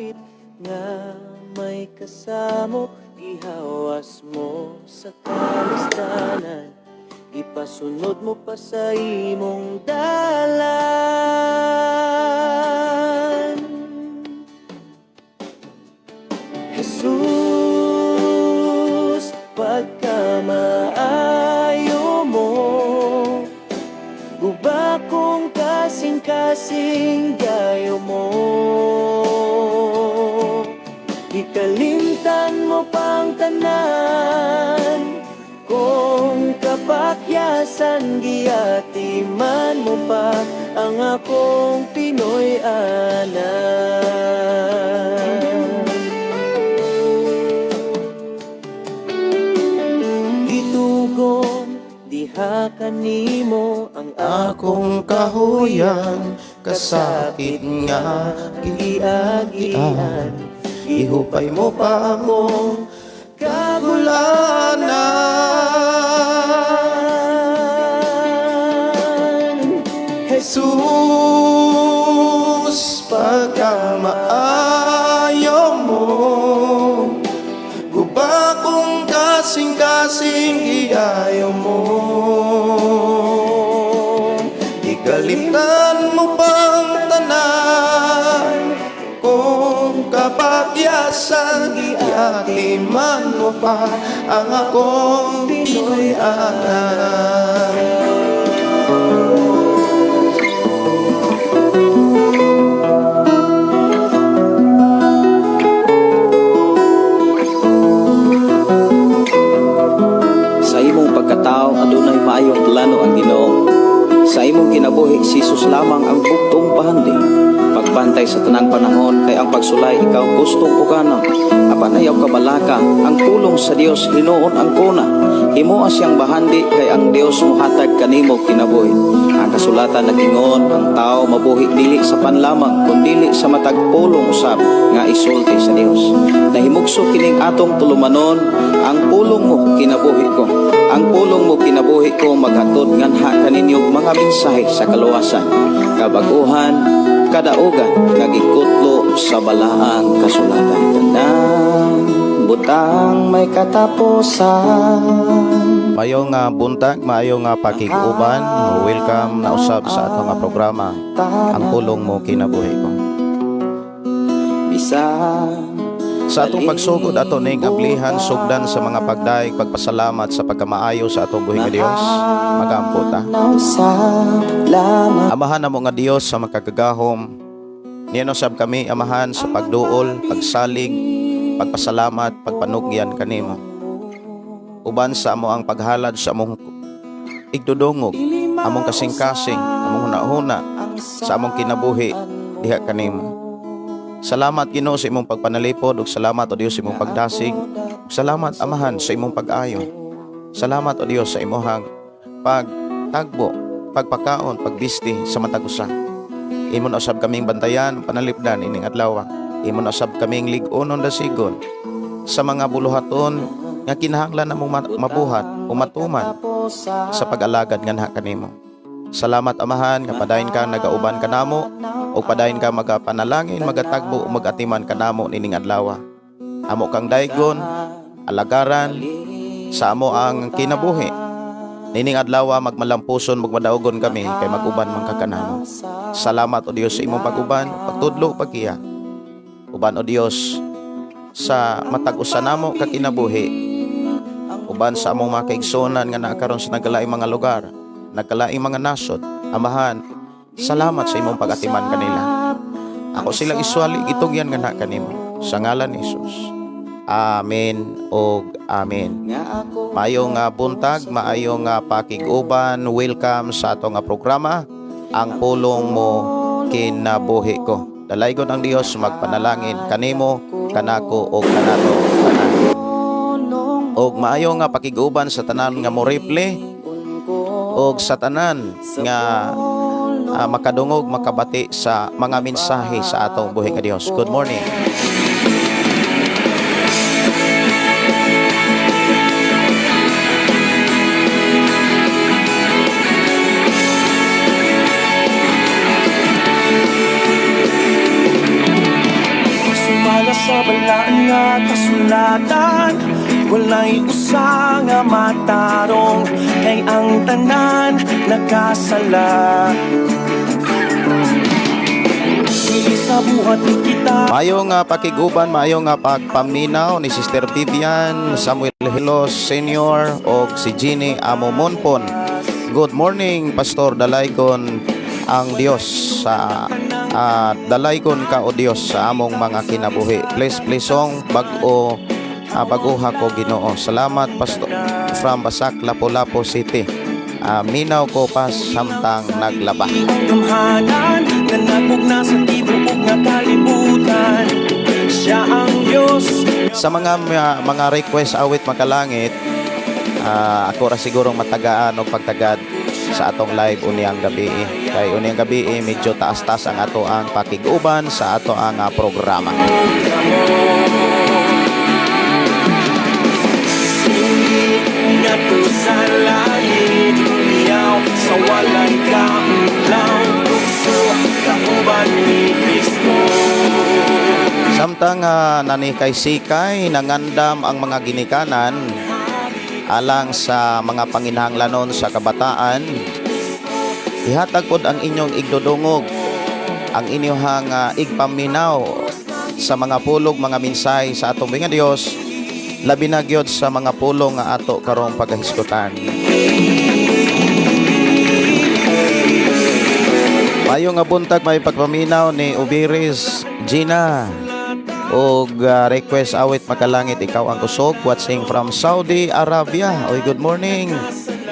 Kasapit nga may kasamo. Gihawas mo sa kalisdanan, ipasunod mo pa sa imong dalan. Jesus, pagkamaayo mo, guba kong kasing-kasing gayo mo. Ikalimtan mo pang tanan kung kapakyasan, giatiman mo pa ang akong Pinoy anan. Gitugon diha kanimo ang Akong kahuyan, kasakit nga giagian, ihupay mo pa akong kagulanan. Jesus, pagkamaayo mo, guba kong kasing-kasing iayo mo. Ikalimtan mo pang tanan kung kapakyasan, iatiman mo pa ang akong Pinoy anak. Sa imong pagkatao adunay maayong plano ang Ginoo. Sa imong kinabuhi, si Jesus lamang ang bugtong bahandi. Pagbantay sa tanang panahon kay ang pagsulay ikaw gustong pukanon. Apan ayaw kabalaka, ang pulong sa Dios hinuon ang kuna. Himoa siyang bahandi kay ang Dios mohatag kanimo kinabuhi. Ang kasulatan nag-ingon, ang tao mabuhi dili sa pan lamang kundili sa matag pulong usab nga isulti sa Dios. Nahimugso kining atong tulumanon, ang pulong mo kinabuhi ko. Ang pulong mo kinabuhi ko maghatod nganha kaninyo mga mensahe sa kaluwasan, kabaguhan, kadaugan nga gikutlo sa balaang kasulatan. Tanang butang may katapusan. Maayong nga buntag, maayong nga pakig-uban. Welcome na usab sa atong nga programa, Ang Pulong Mo Kinabuhi Ko. Bisan Sa atong pagsugod, ato ning ablihan sugdan sa mga pagdaig, pagpasalamat sa pagkamaayo sa atong buhi nga Dios. Magampo ta. Salamat. Amahan namo nga Dios sa makagagahom. Niano sab kami, Amahan, sa pagduol, pagsalig, pagpasalamat, pagpanugyan kanimo. Uban sa amo ang paghalad sa among igdudungog, among kasing-kasing, among hunahuna sa among kinabuhi diha kanimo. Salamat, Ginoo, sa imong pagpanalipod ug salamat, o Dios, sa imong pagdasig. Ug salamat, Amahan, sa imong pag-ayo. Salamat, o Dios, sa imong pagtagbo, pagpakaon, pagbisti sa matag usa. Imo na usab kaming bantayan, panalipdan ining adlaw. Imo na usab kaming lig-onon, dasigon sa mga buluhaton nga kinahanglan namong mabuhat o matuman sa pag-alagad nganha kanimo. Salamat, Amahan, nga padayon ka nagauban kanamo o padayon ka magapanalangin, magatagbo o magatiman kanamo nining adlaw. Amo kang daygon, alagaran sa amo ang kinabuhi. Nining adlaw magmalampuson, magmadaugon kami kay mag-uban man ka kanamo. Salamat, o Dios, sa imong pag-uban, pagtudlo, paggiya. Uban, o Dios, sa matag usa namo ka kinabuhi. Uban sa among mga kaigsuonan nga naa karon sa nagkalaing mga lugar, nagkalaing mga nasod. Amahan, salamat sa imong pag-atiman kanila. Ako silang iswali, gitugyan nga na kanimo. Sa ngalan ni Jesus. Amen og amen. Maayong buntag, maayong pakig-uban. Welcome sa atong programa, Ang Pulong Mo Kinabuhi Ko. Dalaygon ang Dios magpanalangin kanimo, kanako og kanato tanan. Og maayo nga pakig-uban sa tanan nga mo replay og sa tanan nga makadungog, makabati sa mga mensahe sa atong buhi nga Dios. Good morning. Mga kasulatan, walay usa nga matarong, kay ang tanan nakasala. Dili sa buhat ni kita. Maayo nga pakiguban, maayo nga pagpaminaw ni Sister Vivian, Samuel Hilos Senior o si Jeannie Amomonpon. Good morning, Pastor. Dalaygon ang Dios sa dalaygon ka o Dios sa among mga kinabuhi. Please, please song bag-o bag-oha ko, Ginoo. Salamat, Pastor, from Basak, Lapu-Lapu City. Minaw ko pa samtang naglaba. Gamhanan nga nagmugna sa tibuok nga kalibutan. Siya ang Diyos. Sa mga request awit makalangit, ako ra sigurong matagaan og pagtagad sa atong live unyang gabi. Kay unyang gabi medyo taas-taas ang ato ang pakig-uban sa ato ang programa. Singgit ngadto sa langit, Umiyaw sa walay kaulaw. Lukso kauban ni Kristo. Samtang nani kay Sikay nangandam ang mga ginikanan alang sa mga panginahanglanon sa kabataan, ihatag pod ang inyong igdudungog, ang inyong igpaminaw sa mga pulong, mga mensahe sa atong nga Dios, labi na gyud sa mga pulong nga ato karong paghisgutan. Mayo nga buntag, may pagpaminaw ni Ubiris Gina og request awit makalangit, "Ikaw ang Kusog," watching from Saudi Arabia. Oy, good morning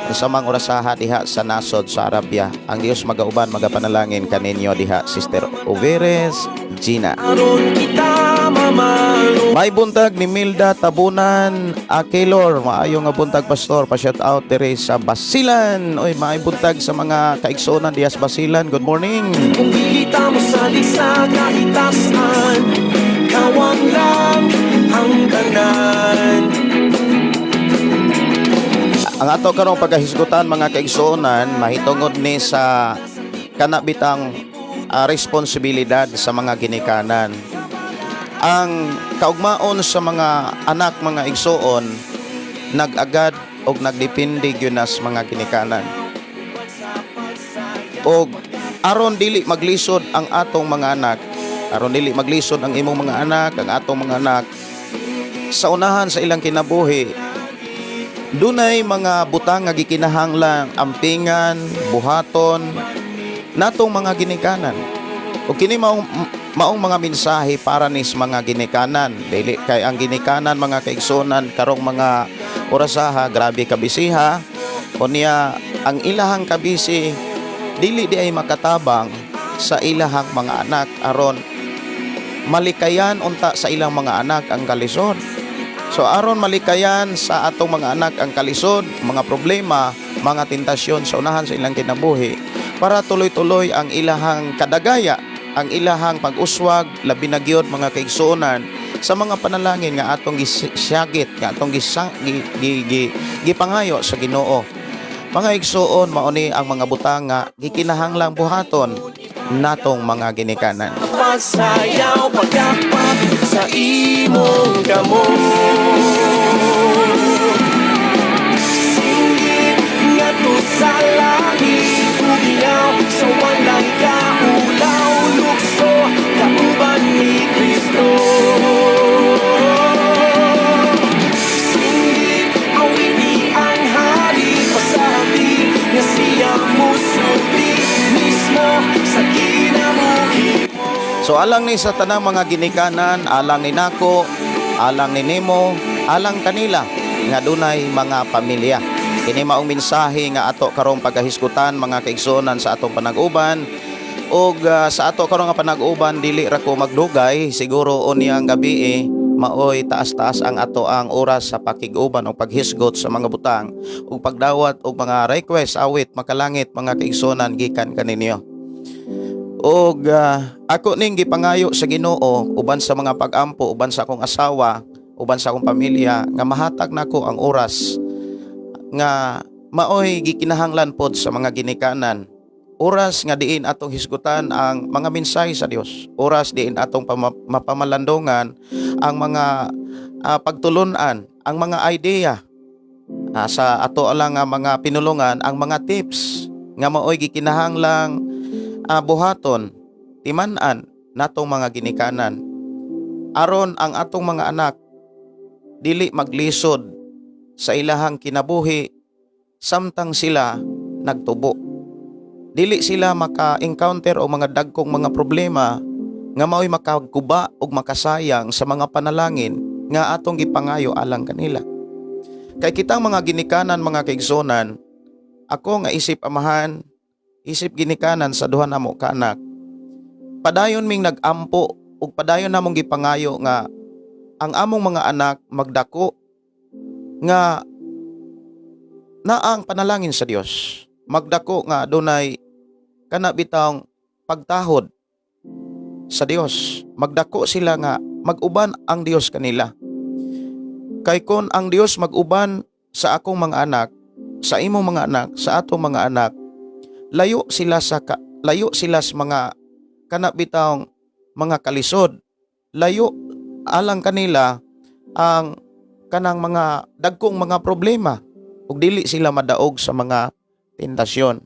sa mga orasaha diha sa nasod sa Arabia. Ang Dios magauban, magapanalangin kaninyo diha, Sister Ubiris Gina. Aron kita mamalo. May buntag ni Milda Tabunan Akilor. Maayo nga buntag, Pastor. Pa shout out diri sa Basilan. Oy, maay buntag sa mga kaigsuonan diha sa Basilan. Good morning. Kung dili ta mosalig sa kahitasan, kawang lang ang tanan. Ang ato karong pagkahisgutan, mga kaigsuonan, mahitungod ni sa kanabitang responsibilidad sa mga ginikanan. Ang kaugmaon sa mga anak, mga igsuon, nag-agad og nagdepende gyud na sa mga ginikanan. Og aron dili maglisod ang atong mga anak, aron dili maglisod ang imong mga anak, ang atong mga anak sa unahan sa ilang kinabuhi, dunay mga butang nga gikinahanglan ampingan, buhaton natong mga ginikanan. O kini maong mga mensahe para nis mga ginikanan. Dili kay ang ginikanan, mga kaigsunan, karong mga orasaha grabe kabisiha. Unya ang ilahang kabisi dili di ay makatabang sa ilahang mga anak aron malikayan unta sa ilang mga anak ang kalisod. So aron malikayan sa atong mga anak ang kalisod, mga problema, mga tentasyon sa unahan sa ilang kinabuhi, para tuloy-tuloy ang ilahang kadagaya, ang ilahang pag-uswag, labi na gyud, mga kaigsuonan, sa mga panalangin nga atong gisyagit, nga atong gipangayo sa Ginoo. Mga igsuon, mauni ang mga butang nga gikinahanglang buhaton natong mga ginikanan. Pagsayaw, pagkapak sa imong kamot. Singgit ngadto sa langit, Umiyaw sa walay kaulaw. Lukso kauban ni Kristo. Singgit awiti ang hari. Pasati nga siya musulti mismo sa kinabuhi mo. So alang ni sa tanang mga ginikanan, alang ni nako, alang ni nimo, alang kanila nga dunay mga pamilya. Kini maong mensahe nga ato karong pagahisgutan, mga kaigsuonan, sa atong panag-uban. Og sa ato karong nga panag-uban dili ra ko magdugay, siguro unyang gabi maoy taas-taas ang ato ang oras sa pakig-uban o paghisgot sa mga butang ug pagdawat og mga request awit makalangit, mga kaigsuonan, gikan kaninyo. Og ako ning gipangayo sa Ginoo uban sa mga pag-ampo, uban sa akong asawa, uban sa akong pamilya nga mahatag nako ang oras nga maoy gikinahanglan pod sa mga ginikanan. Oras nga diin atong hisgutan ang mga mensahe sa Dios. Oras diin atong mapamalandungan Ang mga pagtulunan, ang mga idea sa ato lang nga mga pinulungan, ang mga tips nga maoy gikinahanglang buhaton, timan-an natong mga ginikanan aron ang atong mga anak dili maglisod sa ilahang kinabuhi samtang sila nagtubo. Dili sila maka-encounter o mga dagkong mga problema nga mao'y makaguba ug makasayang sa mga panalangin nga atong gipangayo alang kanila. Kay kitang mga ginikanan, mga kaigsunan, ako nga isip amahan, isip ginikanan sa duha namo ka anak, padayon ming nag-ampo ug padayon namong gipangayo nga ang among mga anak magdako nga naang panalangin sa Dios. Magdako nga adunay kana bitawng pagtahod sa Dios. Magdako sila nga mag-uban ang Dios kanila. Kay kon ang Dios mag-uban sa akong mga anak, sa imong mga anak, sa atong mga anak, layo sila sa mga kana bitawng mga kalisod. Layo alang kanila ang kanang mga dagkong mga problema ug dili sila madaog sa mga tentasyon.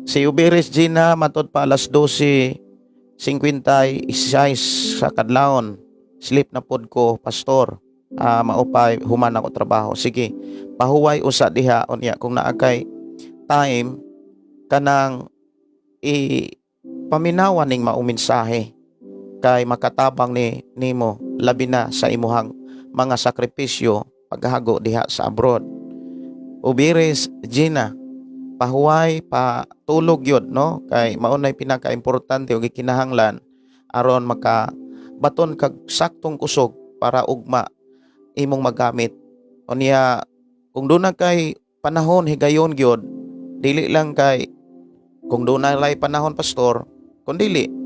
Si Uberis Gina, matod pa alas 12:56 sa kadlawon. "Sleep na pod ko, pastor. Maupay human ako trabaho." Sige, pahuway usa diha unya kung naa kay time kanang i paminawan ning maong mensahe kay makatabang ni nimo, labi na sa imuhang mga sakripisyo paghago diha sa abroad. Ubiris Gina, pahuway, patulog yun, no? Kay maunay pinaka-importante ug gikinahanglan aron maka baton kag saktong kusog para ugma imong magamit. Unya kung doon na kay panahon, higayon gyud, dili lang kay kung doon na lay panahon, pastor, kung dili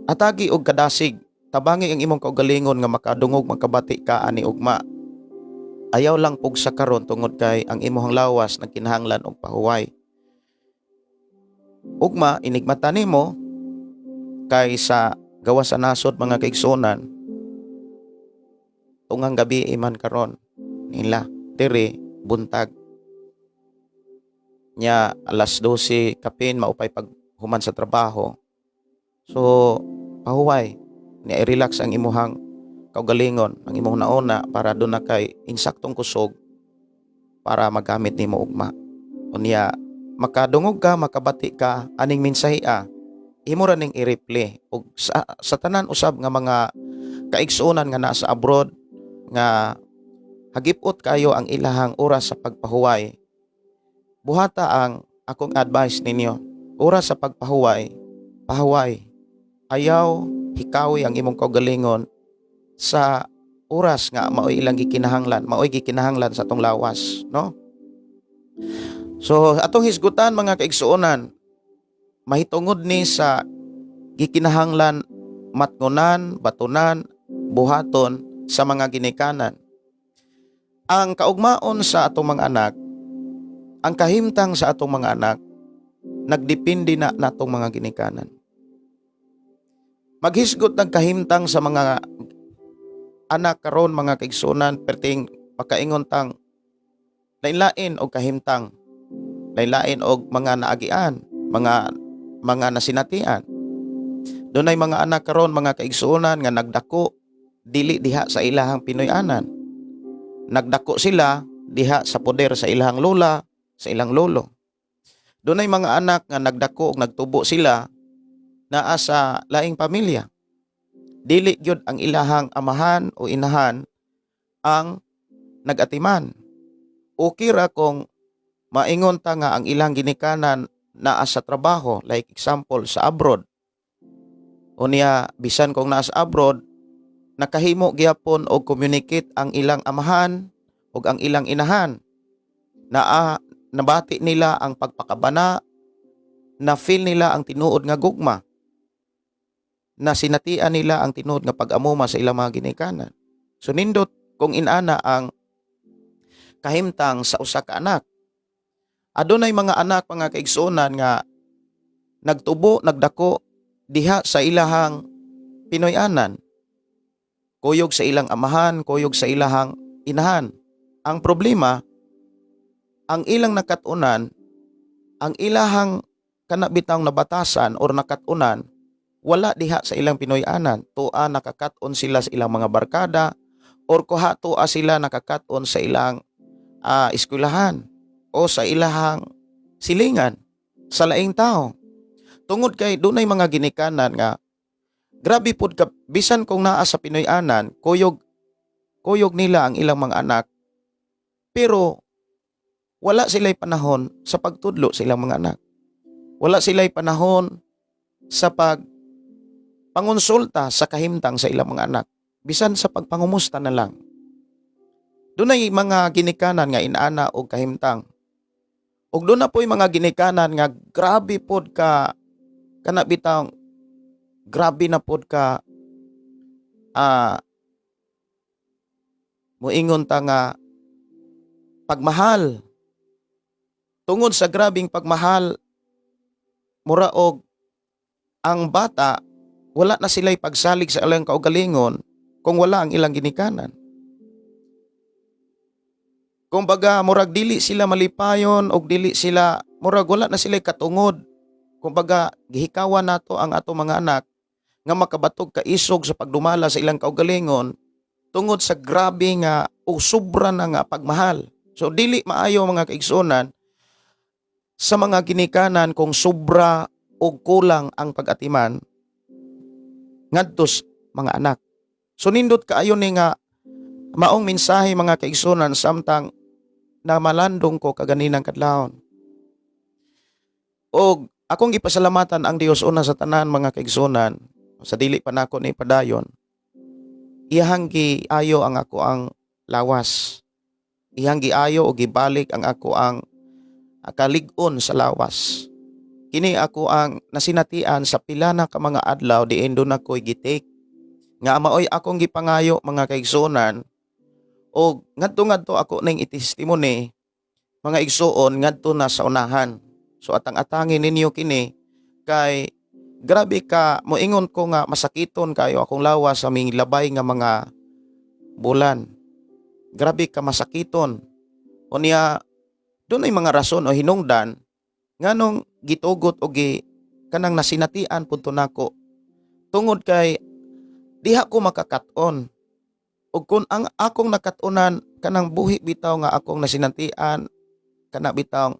atagi og kadasig, tabangi ang imong kaugalingon nga makadungog, makabati ka ani ugma. Ayaw lang pugsa karon tungod kay ang imong lawas nagkinahanglan og pahuway. Ugma inigmata nimo kay sa gawas sa nasod, mga kaigsunan, tungang gabi iman karon nila diri, buntag nya alas 12 kapin maupay pag human sa trabaho. So pahuway ni, i-relax ang imuhang kaugalingon, ang imong nauna para doon na kay insaktong kusog para magamit nimo ugma. Unya makadungog ka, makabati ka aning mensahe, imo ra ning i-replay ug sa tanan usab nga mga kaigsuonan nga naa sa abroad nga hagipot kayo ang ilahang oras sa pagpahuway, buhata ang akong advice ninyo. Oras sa pagpahuway, pahuway. Ayaw hikawi ang imong kaugalingon sa oras nga maoy ilang gikinahanglan, maoy gikinahanglan sa atong lawas, no? So atong hisgutan, mga kaigsuonan, mahitungod ni sa gikinahanglan matngunan, batunan, buhaton sa mga ginikanan. Ang kaugmaon sa atong mga anak, ang kahimtang sa atong mga anak, nagdepende na natong mga ginikanan. Maghisgot ng kahimtang sa mga anak karon, mga kaigsuonan, perting makaingon tang lain-lain og kahimtang, lain-lain og mga naagian, mga nasinatian. Dunay mga anak karon, mga kaigsuonan, nga nagdako dili diha sa ilahang Pinoy-anan. Nagdako sila diha sa poder sa ilahang lola, sa ilang lolo. Dunay mga anak nga nagdako ug nagtubo sila naa sa laing pamilya. Dili gyud ang ilahang amahan o inahan ang nagatiman. Okay ra kung maingon ta nga ang ilang ginikanan naa sa trabaho, like example sa abroad. Unya bisan kung naa sa abroad, nakahimo gyapon og communicate ang ilang amahan ug ang ilang inahan. Naa nabati nila ang pagpakabana, na feel nila ang tinuod nga gugma, na sinatian nila ang tinuod nga pag-amuma sa ilang mga ginikanan. So nindot kung inana ang kahimtang sa usa ka anak. Adunay mga anak, mga kaigsuonan, nga nagtubo, nagdako diha sa ilahang Pinoy-anan. Kuyog sa ilang amahan, kuyog sa ilahang inahan. Ang problema, ang ilang nakat-unan, ang ilahang kana bitang nabatasan or nakat-unan, wala diha sa ilang Pinoy-anan. Tua nakakat-on sila sa ilang mga barkada or kuha tua sila nakakat-on sa ilang eskwelahan o sa ilahang silingan sa laing tao. Tungod kay dunay mga ginikanan nga grabe pud ka, bisan kung naa sa Pinoy-anan, kuyog kuyog nila ang ilang mga anak, pero wala sila'y panahon sa pagtudlo sa ilang mga anak. Wala sila'y panahon sa pag pangonsulta sa kahimtang sa ilang mga anak. Bisan sa pagpangumusta na lang. Dunay mga ginikanan nga inaana og kahimtang. Ug duna po'y mga ginikanan nga grabe pod ka, kana bitang grabe na pod ka, muingon ta nga pagmahal. Tungod sa grabing pagmahal, mura og ang bata wala na sila'y pagsalig sa ilang kaugalingon kung wala ang ilang ginikanan. Kumbaga, murag dili sila malipayon og dili sila, murag wala na sila katungod. Kumbaga, gihikawan nato ang ato mga anak nga makabatog kaisog sa pagdumala sa ilang kaugalingon tungod sa grabe nga o sobra na nga pagmahal. So dili maayo, mga kaigsuonan, sa mga ginikanan kung sobra o kulang ang pag-atiman ngadto sa mga anak. So nindot kaayo ni nga maong mensahe, mga kaigsuonan, samtang na malandong ko kaganinang kadlawon. Og akong gipasalamatan ang Dios una sa tanan, mga kaigsuonan, sa dili pa nako ni padayon. Iyahang giayo ang ako ang lawas. Iyang giayo o gibalik ang ako ang kalig-on sa lawas. Kini ako ang nasinatian sa pila na ka mga adlaw diin duna ko'y gi-take nga maoy akong gipangayo, mga kaigsuonan, og ngadto-ngadto ako ning i-testimony, mga igsuon, ngadto na sa unahan. So atang-atangin ninyo kini kay grabe ka, moingon ko nga masakiton kayo akong lawas sa ming labay nga mga bulan. Grabe ka masakiton. Unya dunay mga rason o hinungdan nganong gitugot o gi kanang nasinatian pud to nako, tungod kay diha ko makakat-on. Ug kung ang akong nakat-unan kanang buhi bitaw nga akong nasinatian, kana bitaw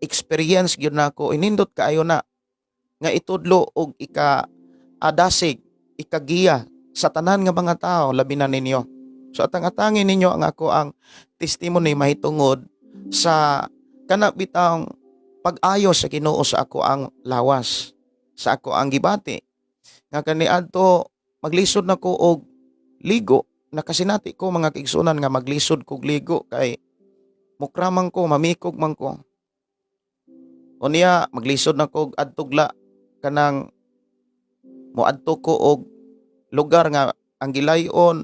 experience gyud nako, inindot kaayo na nga itudlo og ika adasig, ikagiya sa tanan nga mga tao, labi na ninyo. So atang-atangin ninyo ang ako ang testimony mahitungod sa kana bitawng pag-ayo sa Ginoo sa ako ang lawas, sa ako ang gibati nga kaniadto maglisod na ko og ligo. Nakasinati ko, mga kaigsuonan, nga maglisod kog ligo kay mukramang ko, mamikog man ko. Unya maglisod na ko og adtugla, kanang moadto ko og lugar nga ang gilayon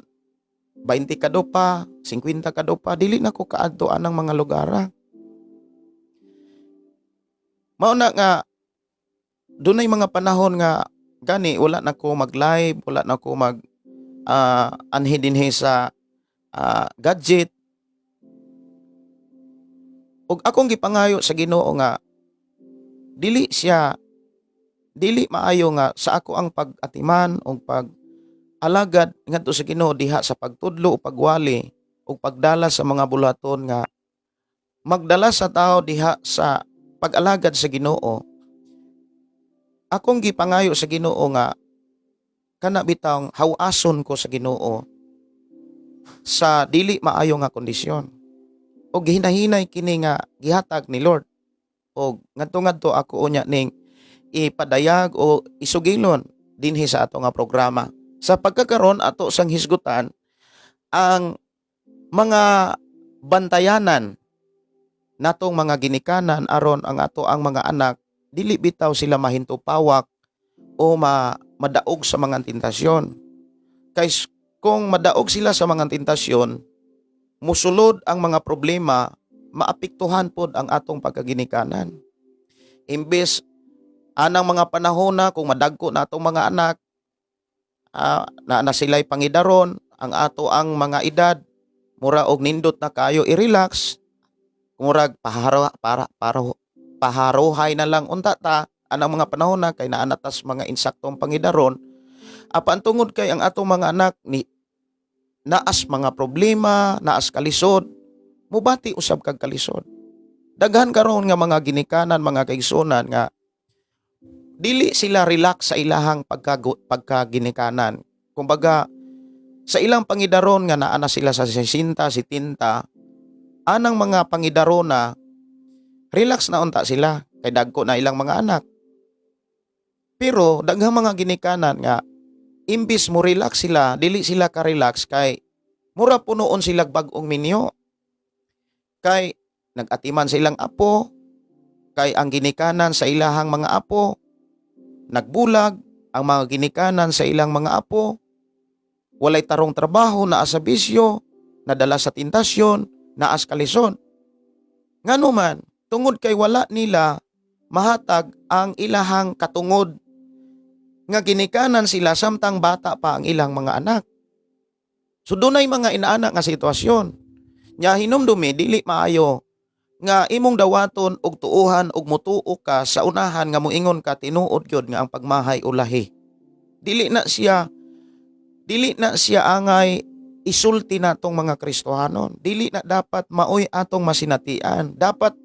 20 kadopa, 50 kadopa, dili na ko kaadto anang mga lugar. Mao na nga dunay mga panahon nga gani wala na ko mag-live, wala na ko mag anhi dinhi sa gadget. Ug akong gipangayo sa Ginoo nga dili siya, dili maayo nga sa ako ang pag-atiman o pag alagad ngadto sa Ginoo diha sa pagtudlo o pagwali o pagdala sa mga buluhaton nga magdala sa tao diha sa pag-alagad sa Ginoo. Akong gipangayo sa Ginoo nga kana bitawng hawason ko sa Ginoo sa dili maayo nga kondisyon. Og hinahinay kini nga gihatag ni Lord. Og ngadto-ngadto ako unya ning ipadayag o isugilon dinhi sa ato nga programa. Sa pagkakaron, ato sang hisgutan ang mga bantayanan natong mga ginikanan aron ang ato ang mga anak dili bitaw sila mahintupawak o madaog sa mga tentasyon. Kay kung madaog sila sa mga tentasyon, musulod ang mga problema, maapektuhan pod ang atong pagkaginikanan. Imbes anang mga panahon na kung madagko na atong mga anak, na sila'y pangidaron, Ang ato ang mga edad mura og nindot na kayo i-relax, murag paharo para paharohay na lang unta ta anang mga panahon na kay naa na tas mga insaktong pangidaron. Apan tungod kay ang atong mga anak ni naas mga problema, naas kalisod, mubati usab kag kalisod. Daghan karon nga mga ginikanan, mga kaigsunan, nga dili sila relax sa ilahang pagkaginikanan. Kumbaga, sa ilang pangidaron nga naa na sila sa 60, 70, anang mga pangidaron na relax na unta sila kay dagko na ilang mga anak. Pero daghang mga ginikanan nga imbis mo relax sila, dili sila ka-relax kay mura punoon sila bag-ong minyo. Kay nag-atiman sa ilang apo, kay ang ginikanan sa ilahang mga apo nagbulag, ang mga ginikanan sa ilang mga apo walay tarong trabaho, naa sa bisyo, nadala sa tentasyon, naas kalisod. Ngano man, tungod kay wala nila mahatag ang ilahang katungod nga ginikanan sila samtang bata pa ang ilang mga anak. So dunay mga inaana nga sitwasyon. Nya hinumdumi, dili maayo nga imong dawaton og tuohan og mutuo ka sa unahan nga moingon ka tinuod gyud nga ang pagmahay ulahi. Dili na siya angay isulti natong mga Kristohanon. Dili na dapat maoy atong masinatian. Dapat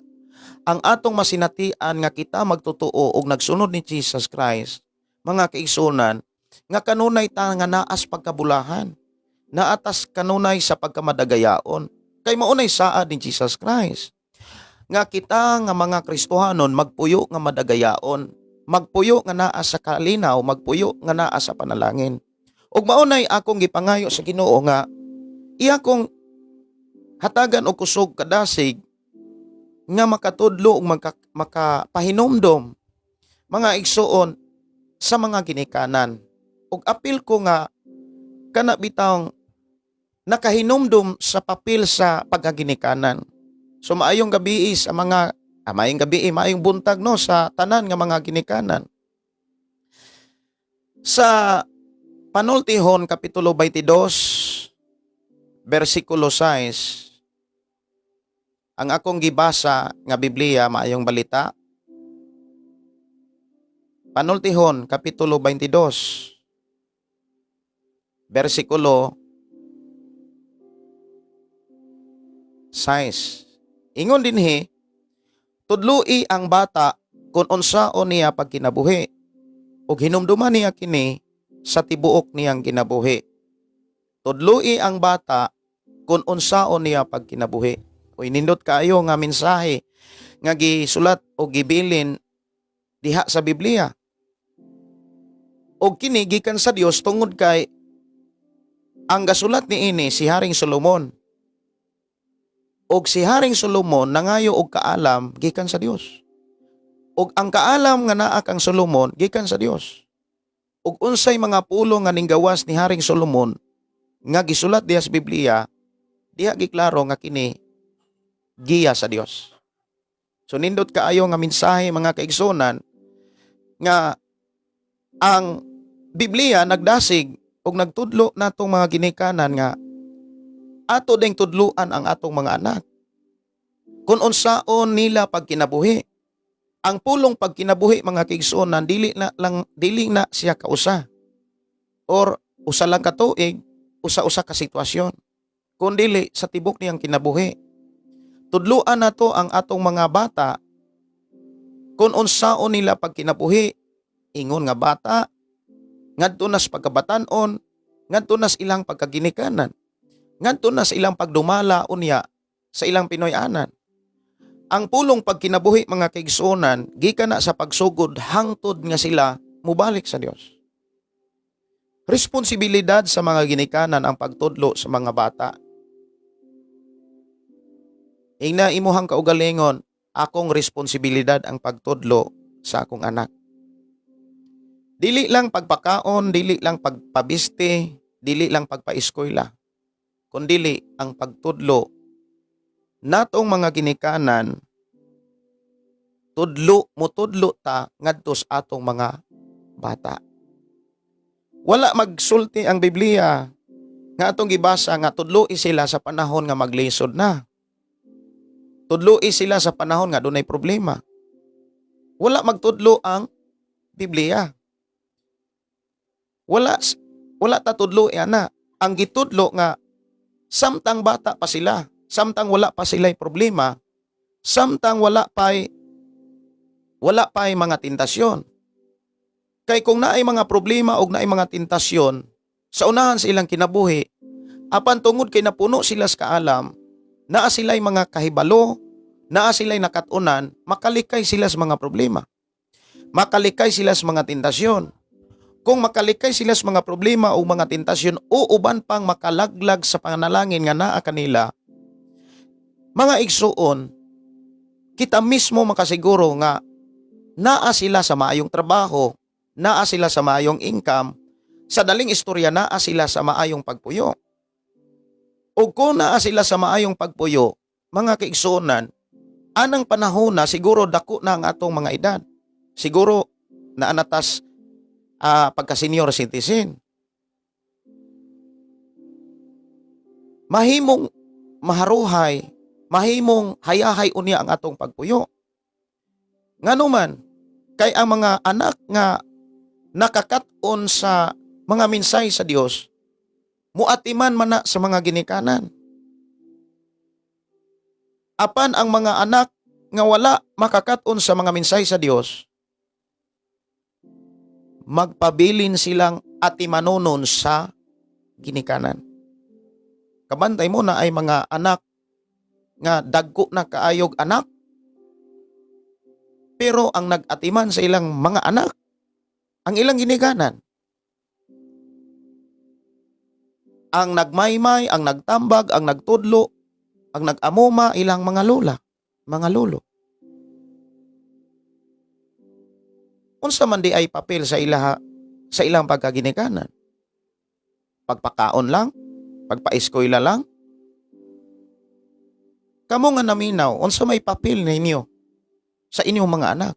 ang atong masinatian nga kita magtotoo og nagsunod ni Jesus Christ, mga kaigsunan, nga kanunay ta nga naas pagkabulahan, naatas kanunay sa pagkamadagayaon. Kay maunay saad ni Jesus Christ nga kita nga mga Kristohanon magpuyo nga madagayaon, magpuyo nga naa sa kalinaw, magpuyo nga naa sa panalangin. Ug maunay akong gipangayo sa Ginoo nga iya kong hatagan og kusog kadasig nga makatudlo ug makapahinumdom, mga igsuon, sa mga ginikanan. Ug apil ko nga kana bitawng nakahinumdum sa papel sa pagkaginikanan. So maayong gabi sa mga maayong gabi, maayong buntag, no, sa tanan nga mga ginikanan. Sa Panultihon kapitulo 22 bersikulo 6, ang akong gibasa nga Biblia, Maayong Balita. Panultihon kapitulo 22 bersikulo 6. Ingon dinhi, "Tudloi ang bata kung unsaon niya pagkinabuhi ug hinumduman niya kini sa tibuok niyang kinabuhi." Tudloi ang bata kung unsaon niya pagkinabuhi. Uy, nindot kaayo nga mensahe nga gisulat o gibilin diha sa Biblia. Og kini gikan sa Dios tungod kay ang gasulat niini si Haring Solomon. Og si Haring Solomon nangayo og kaalam gikan sa Dios. Og ang kaalam nga naa kang Solomon gikan sa Dios. Og unsay mga pulong nga ninggawas ni Haring Solomon nga gisulat diha sa Biblia, diha giklaro nga kini giya sa Dios. So nindot kaayo nga mensahe, mga kaigsunan, nga ang Biblia nagdasig og nagtudlo natong mga ginikanan nga ato ding tudluan ang atong mga anak kung unsaon nila pagkinabuhi. Ang pulong pagkinabuhi, mga kaigsuonan, dili na siya kausa or usa lang ka tuig, usa-usa ka sitwasyon, kun dili sa tibok niyang kinabuhi. Tudluan nato ang atong mga bata kung unsaon nila pagkinabuhi ingon nga bata ngadto nas pagkabatan-on, ngadto nas ilang pagkaginikanan, ngadto na sa ilang pagdumala unya sa ilang Pinoy-anan. Ang pulong pagkinabuhi, mga kaigsuonan, gikan na sa pagsugod hangtod nga sila mubalik sa Dios. Responsibilidad sa mga ginikanan ang pagtudlo sa mga bata. Ingna imuhang kaugalingon, "Akong responsibilidad ang pagtudlo sa akong anak." Dili lang pagpakaon, dili lang pagpabiste, dili lang pagpaeskwela, kundili ang pagtudlo natong mga ginikanan, tudlo mutudlo ta ngadto sa atong mga bata. Wala magsulti ang Biblia Nga atong gibasa nga tudloi sila sa panahon nga maglisod na. Tudloi sila sa panahon nga dunay problema. Wala magtudlo ang Biblia. Wala ta tudloi ana. Ang gitudlo nga samtang bata pa sila, samtang wala pa sila'y problema, samtang wala pa'y mga tentasyon. Kay kung naay mga problema o naay mga tentasyon sa unahan sa ilang kinabuhi, apan tungod kay napuno sila sa kaalam, naa sila'y mga kahibalo, naa sila'y nakatunan, makalikay sila sa mga problema. Makalikay sila sa mga tentasyon. Kung makalikay sila sa mga problema o mga tentasyon o uban pang makalaglag sa panalangin nga naa kanila, mga igsuon, kita mismo makasiguro nga naa sila sa maayong trabaho, naa sila sa maayong income, sa daling istorya, naa sila sa maayong pagpuyo. O kung naa sila sa maayong pagpuyo, mga kaigsuonan, anang panahon na siguro dako na ang atong mga edad. Siguro naa na tas pagka senior citizen. Mahimong maharuhay, mahimong hayahay unya ang atong pagpuyo. Ngano man, kay ang mga anak nga nakakat-on sa mga mensahe sa Dios, muatiman man na sa mga ginikanan. Apan ang mga anak nga wala makakat-on sa mga mensahe sa Dios, magpabilin silang atimanonon sa ginikanan. Kabantay mo na ay mga anak nga dagko na kaayog anak, pero ang nag-atiman sa ilang mga anak, ang ilang ginikanan. Ang nagmaymay, ang nagtambag, ang nagtudlo, ang nag-amuma, ilang mga lola, mga lolo. Unsa man di ay papel sa ilaha sa ilang pagkaginikanan? Pagpakaon lang? Pagpaeskwela lang? Kamo nga naminaw, unsa may papel ninyo sa inyong mga anak?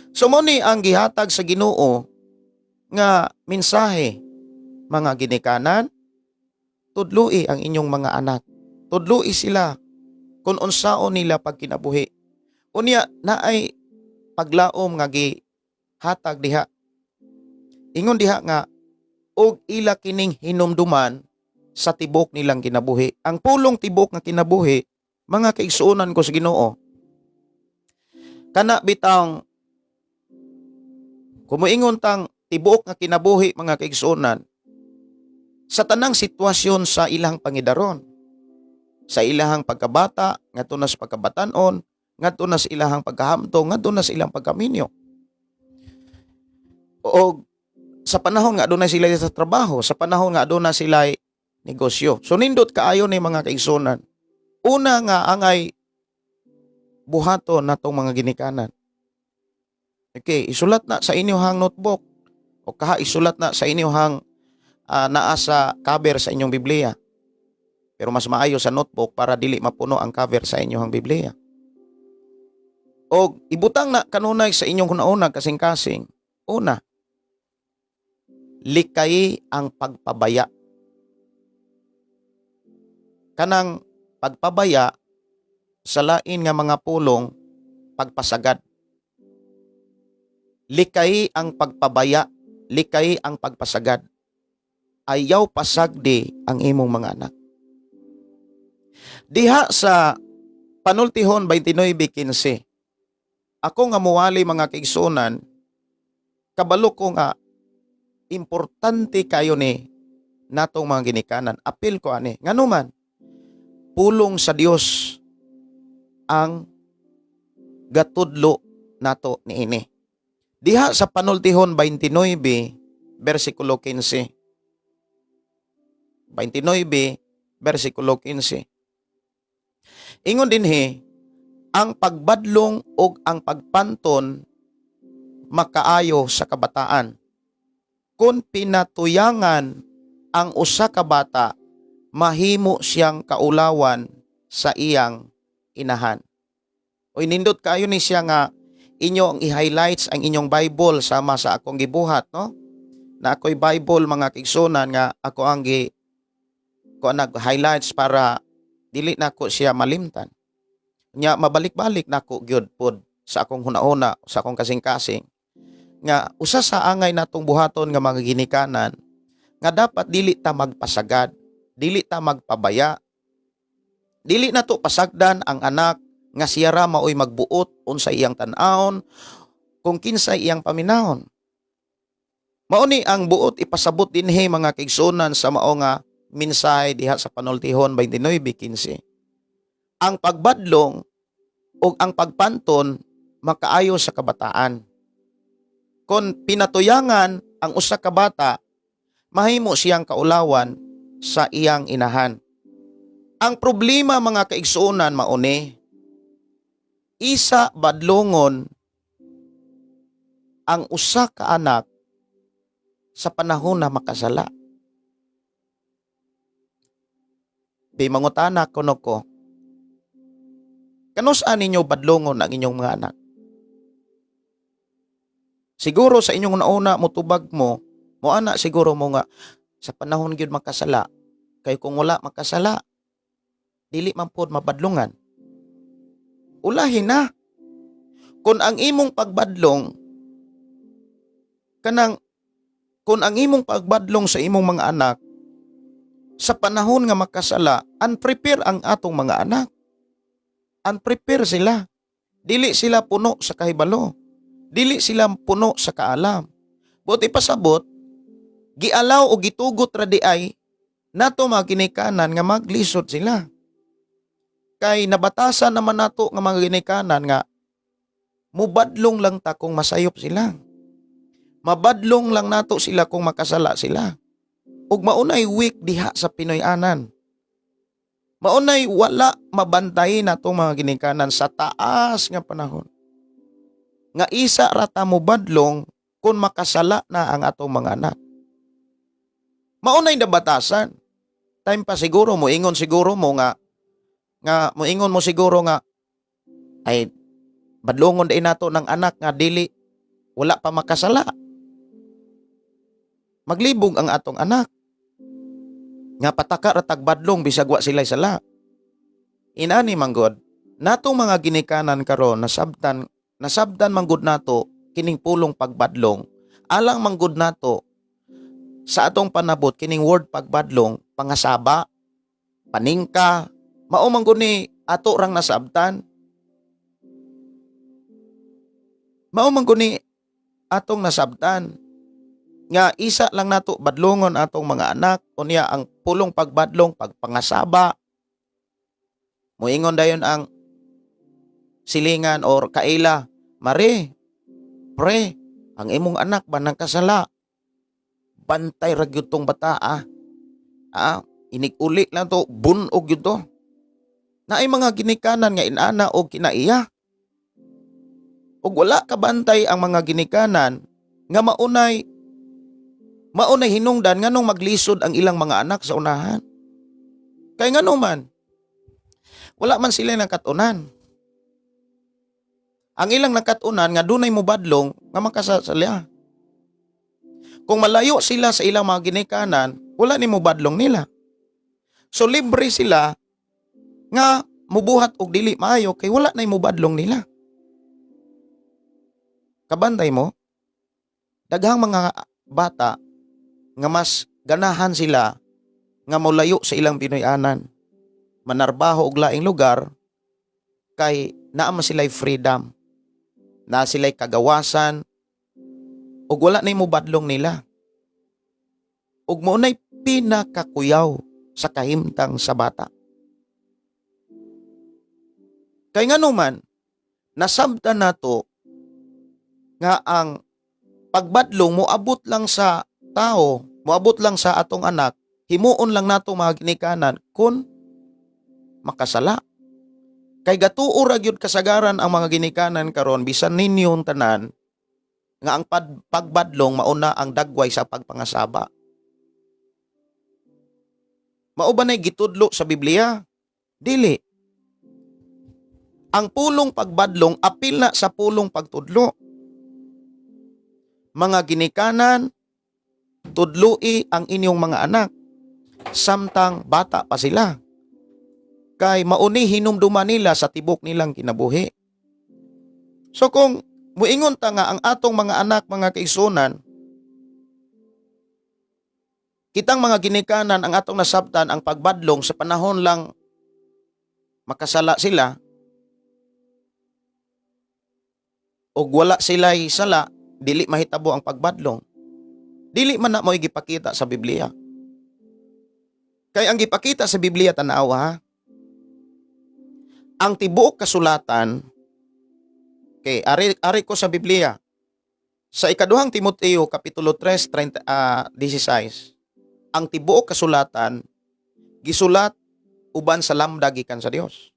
So mo ni ang gihatag sa Ginoo nga mensahe, mga ginikanan, tudloi ang inyong mga anak. Tudloi sila kung unsaon nila pagkinabuhi. Unya naay paglaom nga gihatag diha. Ingon diha nga og ila kining hinumduman sa tibok nilang kinabuhi. Ang pulong tibok nga kinabuhi, mga kaigsuonan ko sa Ginoo, kana bitang kumuingon tang tibuok nga kinabuhi, mga kaigsuonan, sa tanang sitwasyon sa ilang pangidaron, sa ilahang pagkabata ngadto na sa pagkabatanon, ngadto na sa ilahang pagkahamtong, ngadto na sa ilang pagkaminyo o sa panahon nga aduna sila sa trabaho, sa panahon nga aduna sila negosyo. So nindot kaayo ni, mga kaigsuonan. Una nga angay buhaton natong mga ginikanan. Okay, isulat na sa inyong notebook o kaha isulat na sa inyong naa sa cover sa inyong Biblia. Pero mas maayo sa notebook para dili mapuno ang cover sa inyong Biblia. O ibutang na kanunay sa inyong hunauna, kasing-kasing. Una, likay ang pagpabaya. Kanang pagpabaya, sa lain nga mga pulong, pagpasagad. Likay ang pagpabaya, likay ang pagpasagad. Ayaw pasagdi ang imong mga anak. Diha sa Panultihon 29:15, ako nga muwali, mga kaigsuonan, kabalo ko nga importante kayo ni natong mga ginikanan. Apil ko ani. Ngano man, pulong sa Dios ang gatudlo nato niini. Diha sa Panultihon 29 versikulo 15. 29 versikulo 15. Ingon dinhi, ang pagbadlong ug ang pagpanton makaayo sa kabataan. Kung pinatuyangan ang usa ka bata, mahimo siyang kaulawan sa iyang inahan. Oy, nindot kaayo ni siya nga inyong i-highlights ang inyong Bible sama sa akong gibuhat, no? Na ako'y Bible, mga kaigsuonan, nga ako ang gi Kuan highlights para dili nako siya malimtan. Nya mabalik-balik nako gyud pod sa akong hunahuna, sa akong kasing-kasing nga usa sa angay natong buhaton nga mga ginikanan nga dapat dili ta magpasagad, dili ta magpabaya. Dili nato pasagdan ang anak nga siya ra maoy magbuot unsa iyang tan-awon, kung kinsay iyang paminawon. Mao ni ang buot ipasabot dinhi, mga kaigsuonan, sa mao nga mensahe diha sa Panultihon 29:15. Ang pagbadlong ug ang pagpanton makaayo sa kabataan. Kung pinatuyangan ang usa ka bata, mahimo siyang kaulawan sa iyang inahan. Ang problema, mga kaigsuonan, mao ni isa badlongon ang usa ka anak sa panahon na makasala. Di mangutana kuno ko, kanus-a ninyo badlongon ang inyong mga anak? Siguro sa inyong nauna motubag mo, moana siguro mo nga sa panahon gyud makasala, kay kung wala makasala, dili man pod mabadlungan. Ulahin na. Kung ang imong pagbadlong kanang kung ang imong pagbadlong sa imong mga anak sa panahon nga makasala, unprepare ang atong mga anak. Unprepare sila. Dili sila puno sa kahibalo. Dili sila puno sa kaalam. Buot ipasabot, gialaw o gitugot ra diay nato mga ginikanan nga maglisod sila. Kay nabatasan naman nato nga mga ginikanan nga mubadlong lang ta kung masayop sila. Mabadlong lang nato sila kung makasala sila. Ug maunay weak diha sa Pinoy-anan. Maunay wala mabantay nato mga ginikanan sa taas nga panahon. Nga isa ra ta mobadlong kung makasala na ang atong mga anak. Maunay nabatasan. Time pa siguro mo ingon siguro mo nga nga moingon mo siguro nga ay badlongon diay nato ng anak nga dili wala pa makasala. Maglibog ang atong anak. Nga pataka ra tag badlong bisag wa sila'y sala. Inani manggod, natong mga ginikanan karon nasabtan nasabtan manggod nato kining pulong pagbadlong. Alang manggod nato sa atong panabot kining word pagbadlong, pangasaba, paningka, mao manggod ni ato rang nasabtan. Mao manggod ni atong nasabtan nga isa lang nato badlongon atong mga anak, unya ang pulong pagbadlong pagpangasaba. Moingon dayon ang silingan or kaila, "Mare, pre, ang imong anak ba nang kasala, bantay ra gyud tong bata ah. Ah, inig-uli lang to, bunog gyud to." Naay mga ginikanan nga inana og kinaiya. Ug wala kabantay ang mga ginikanan nga maunay maunay hinungdan nganong maglisod ang ilang mga anak sa unahan. Kay ngano man, wala man sila nakatunan. Ang ilang nakatunan nga dunay mobadlong nga makasasala. Kung malayo sila sa ilang mga ginikanan, wala ni mobadlong nila. So libre sila nga mubuhat og dili maayo kay wala nay mobadlong nila. Kabantay mo, daghang mga bata nga mas ganahan sila nga molayo sa ilang Pinoy-anan. Manarbaho og laing lugar kay naa man sila'y freedom. Naa sila'y kagawasan ug wala nay mobadlong nila. Ug mao nay pinakakuyaw sa kahimtang sa bata. Kay ngano man, nasabtan nato nga ang pagbadlong moabot lang sa tao, moabot lang sa atong anak, himuon lang nato, mga ginikanan, kung makasala. Kay gatuo ra gyud kasagaran ang mga ginikanan karon, bisan ninyong tanan, nga ang pagbadlong mauna ang dagway sa pagpangasaba. Mao ba nay gitudlo sa Biblia? Dili. Ang pulong pagbadlong apil na sa pulong pagtudlo. Mga ginikanan, tudloi ang inyong mga anak. Samtang bata pa sila. Kay mauni hinumduma nila sa tibok nilang kinabuhi. So kung muingon ta nga ang atong mga anak, mga kaigsuonan, kitang mga ginikanan, ang atong nasabtan ang pagbadlong sa panahon lang makasala sila og wala sila'y sala, dili mahitabo ang pagbadlong. Dili man na mo'y gipakita sa Biblia. Kay ang gipakita sa Biblia, tanawa ha, ang tibuok kasulatan, kay ari ari ko sa Biblia sa Ikaduhang Timoteo kapitulo 3 30, 16, ang tibuok kasulatan gisulat uban sa lambda gikan sa Dios.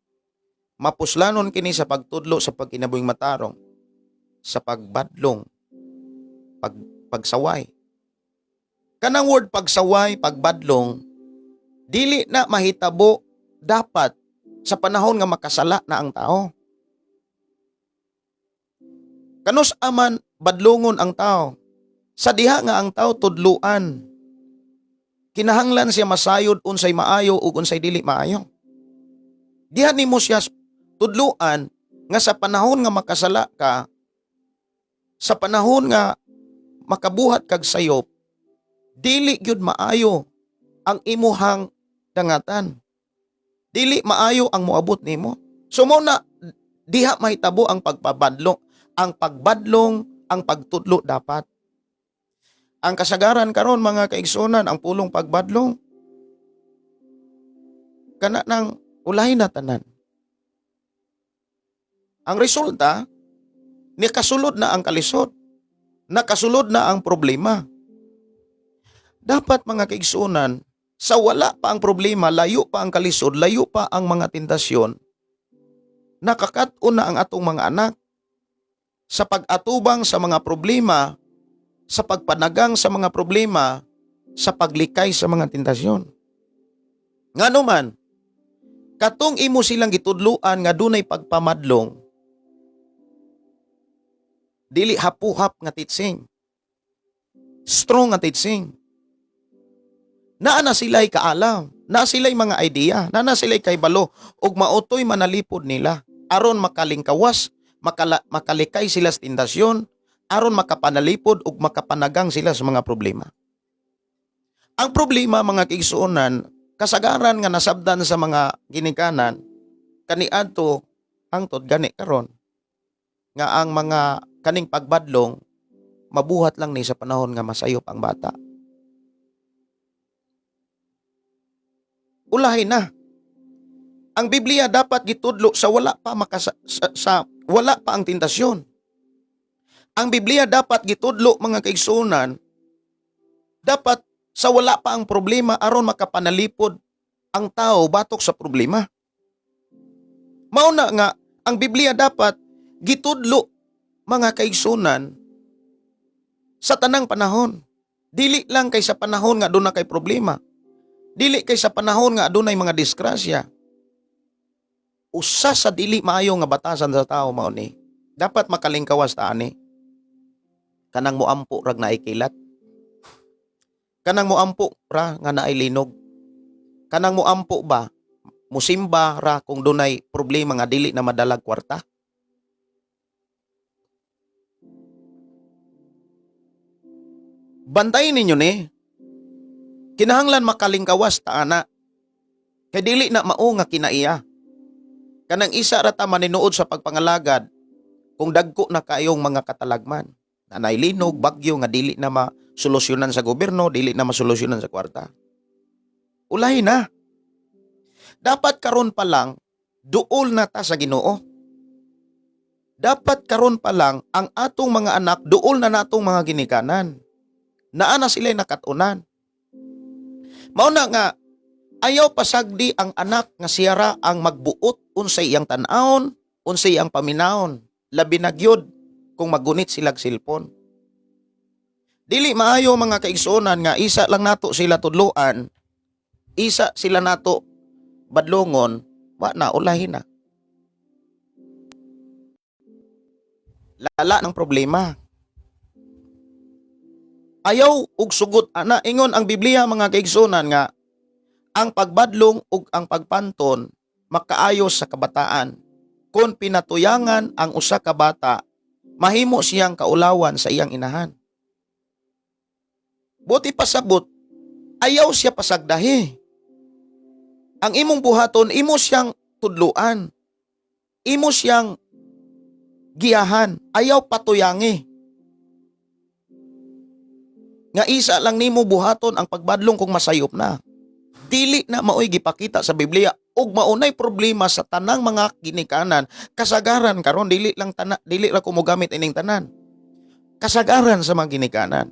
Mapuslanon kini sa pagtudlo, sa pagkinabuhing matarong, sa pagbadlong, pagsaway. Kanang word pagsaway, pagbadlong, dili na mahitabo dapat sa panahon nga makasala na ang tao. Kanus aman badlongon ang tao? Sa diha nga ang tao tudluan. Kinahanglan siya masayod unsay maayo ug unsay dili maayo. Diha nimo siya tudluan nga sa panahon nga makasala ka, sa panahon nga makabuhat kag sayop, dili gyud maayo ang imuhang dangatan. Dili maayo ang moabot nimo. So mao na diha mahitabo ang pagpabadlong, ang pagbadlong, ang pagtudlo dapat. Ang kasagaran karon, mga kaigsunan, ang pulong pagbadlong kana nang ulahi na tanan. Ang resulta, nikasulod na ang kalisod. Nakasulod na ang problema. Dapat, mga kaigsunan, sa wala pa ang problema, layo pa ang kalisod, layo pa ang mga tentasyon, nakakat-on na ang atong mga anak sa pag-atubang sa mga problema, sa pagpanagang sa mga problema, sa paglikay sa mga tentasyon. Ngano man, katong imo silang gitudluan nga dunay pagpamadlong, dili hapuhap nga teaching. Strong nga teaching. Naa na sila'y kaalam, naa sila'y mga idea, naa na sila'y kaybalo, ug mao to'y manalipod nila aron makalingkawas, makalikay sila sa tentasyon, aron makapanalipod ug makapanagang sila sa mga problema. Ang problema, mga kaigsuonan, kasagaran nga nasabdan sa mga ginikanan kaniadto hangtod gani karon, nga ang mga kaning pagbadlong mabuhat lang ni sa panahon nga masayop ang bata. Ulahin na. Ang Biblia dapat gitudlo sa wala pa sa wala pa ang tentasyon. Ang Biblia dapat gitudlo, mga kaigsuonan, dapat sa wala pa ang problema aron makapanalipod ang tao batok sa problema. Mao na nga ang Biblia dapat gitudlo, mga kaigsuonan, sa tanang panahon. Dili lang kay sa panahon nga aduna kay problema. Dili kay sa panahon nga adunay mga disgrasya. Usa sa dili maayo nga batasan sa tao mao ni. Dapat makalingkawas ta ani. Kanang moampo rag naay kilat. Kanang moampo ra nga naay linog. Kanang moampo ba, musimba ra kung dunay problema nga dili na madalag kwarta. Bantayin ninyo ni. Kinahanglan makalingkawas ta ana. Kay dili na mao nga kinaiya. Kanang isa ra ta maninuod sa pagpangalagad kung dagko na kayong mga katalagman. Nanay linog, bagyo nga dili na masolusyonan sa gobyerno, dili na masolusyonan sa kwarta. Ulahi na. Dapat karon pa lang duol na ta sa Ginoo. Dapat karon pa lang ang atong mga anak duol na natong mga ginikanan. Naa na sila'y nakatunan. Mao na nga ayaw pasagdi ang anak nga siyara ang magbuot unsay iyang tan-awon, unsay iyang paminawon. Labi na gyud kung magunit silag cellphone. Dili maayo, mga kaigsuonan, nga isa lang nato sila tudloan, isa sila nato badlongon, wa na, ulahin na. Lala ng problema. Ayaw og sugot ana. Ingon ang Biblia, mga kaigsuonan, nga Ang pagbadlong ug ang pagpanton makaayo sa kabataan. Kung pinatuyangan ang usa ka bata, mahimo siyang kaulawan sa iyang inahan. Buti pasabot, ayaw siya pasagdahi. Ang imong buhaton, imo siyang tudluan. Imo siyang giyahan, ayaw patuyangi. Nga isa lang nimo buhaton ang pagbadlong kung masayop na. Dili na maoy gipakita sa Biblia ug maunay problema sa tanang mga ginikanan kasagaran karon. Dili lang tana, dili ra ko mogamit ining tanan, kasagaran sa mga ginikanan.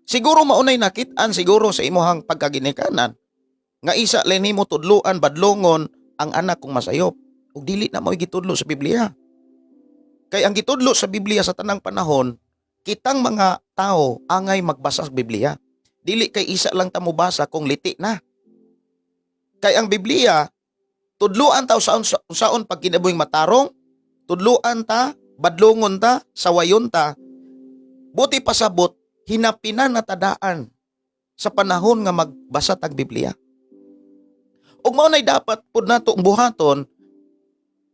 Siguro maunay nakit-an siguro sa imuhang pagkaginikanan nga isa lang nimo tudluan, badlongon ang anak kung masayop, ug dili na maoy gitudlo sa Biblia. Kay ang gitudlo sa Biblia sa tanang panahon, kitang mga tao angay magbasa sa Biblia. Dili kay isa lang ta mobasa kung liti na. Kay ang Biblia, tudluan ta usaon usaon pag kinabuhing matarong, tudluan ta, badlongon ta, sawayon ta. Buti pasabot, hinapinan na tadaan sa panahon nga magbasa tag Biblia. Ug mao nay dapat pud nato ang buhaton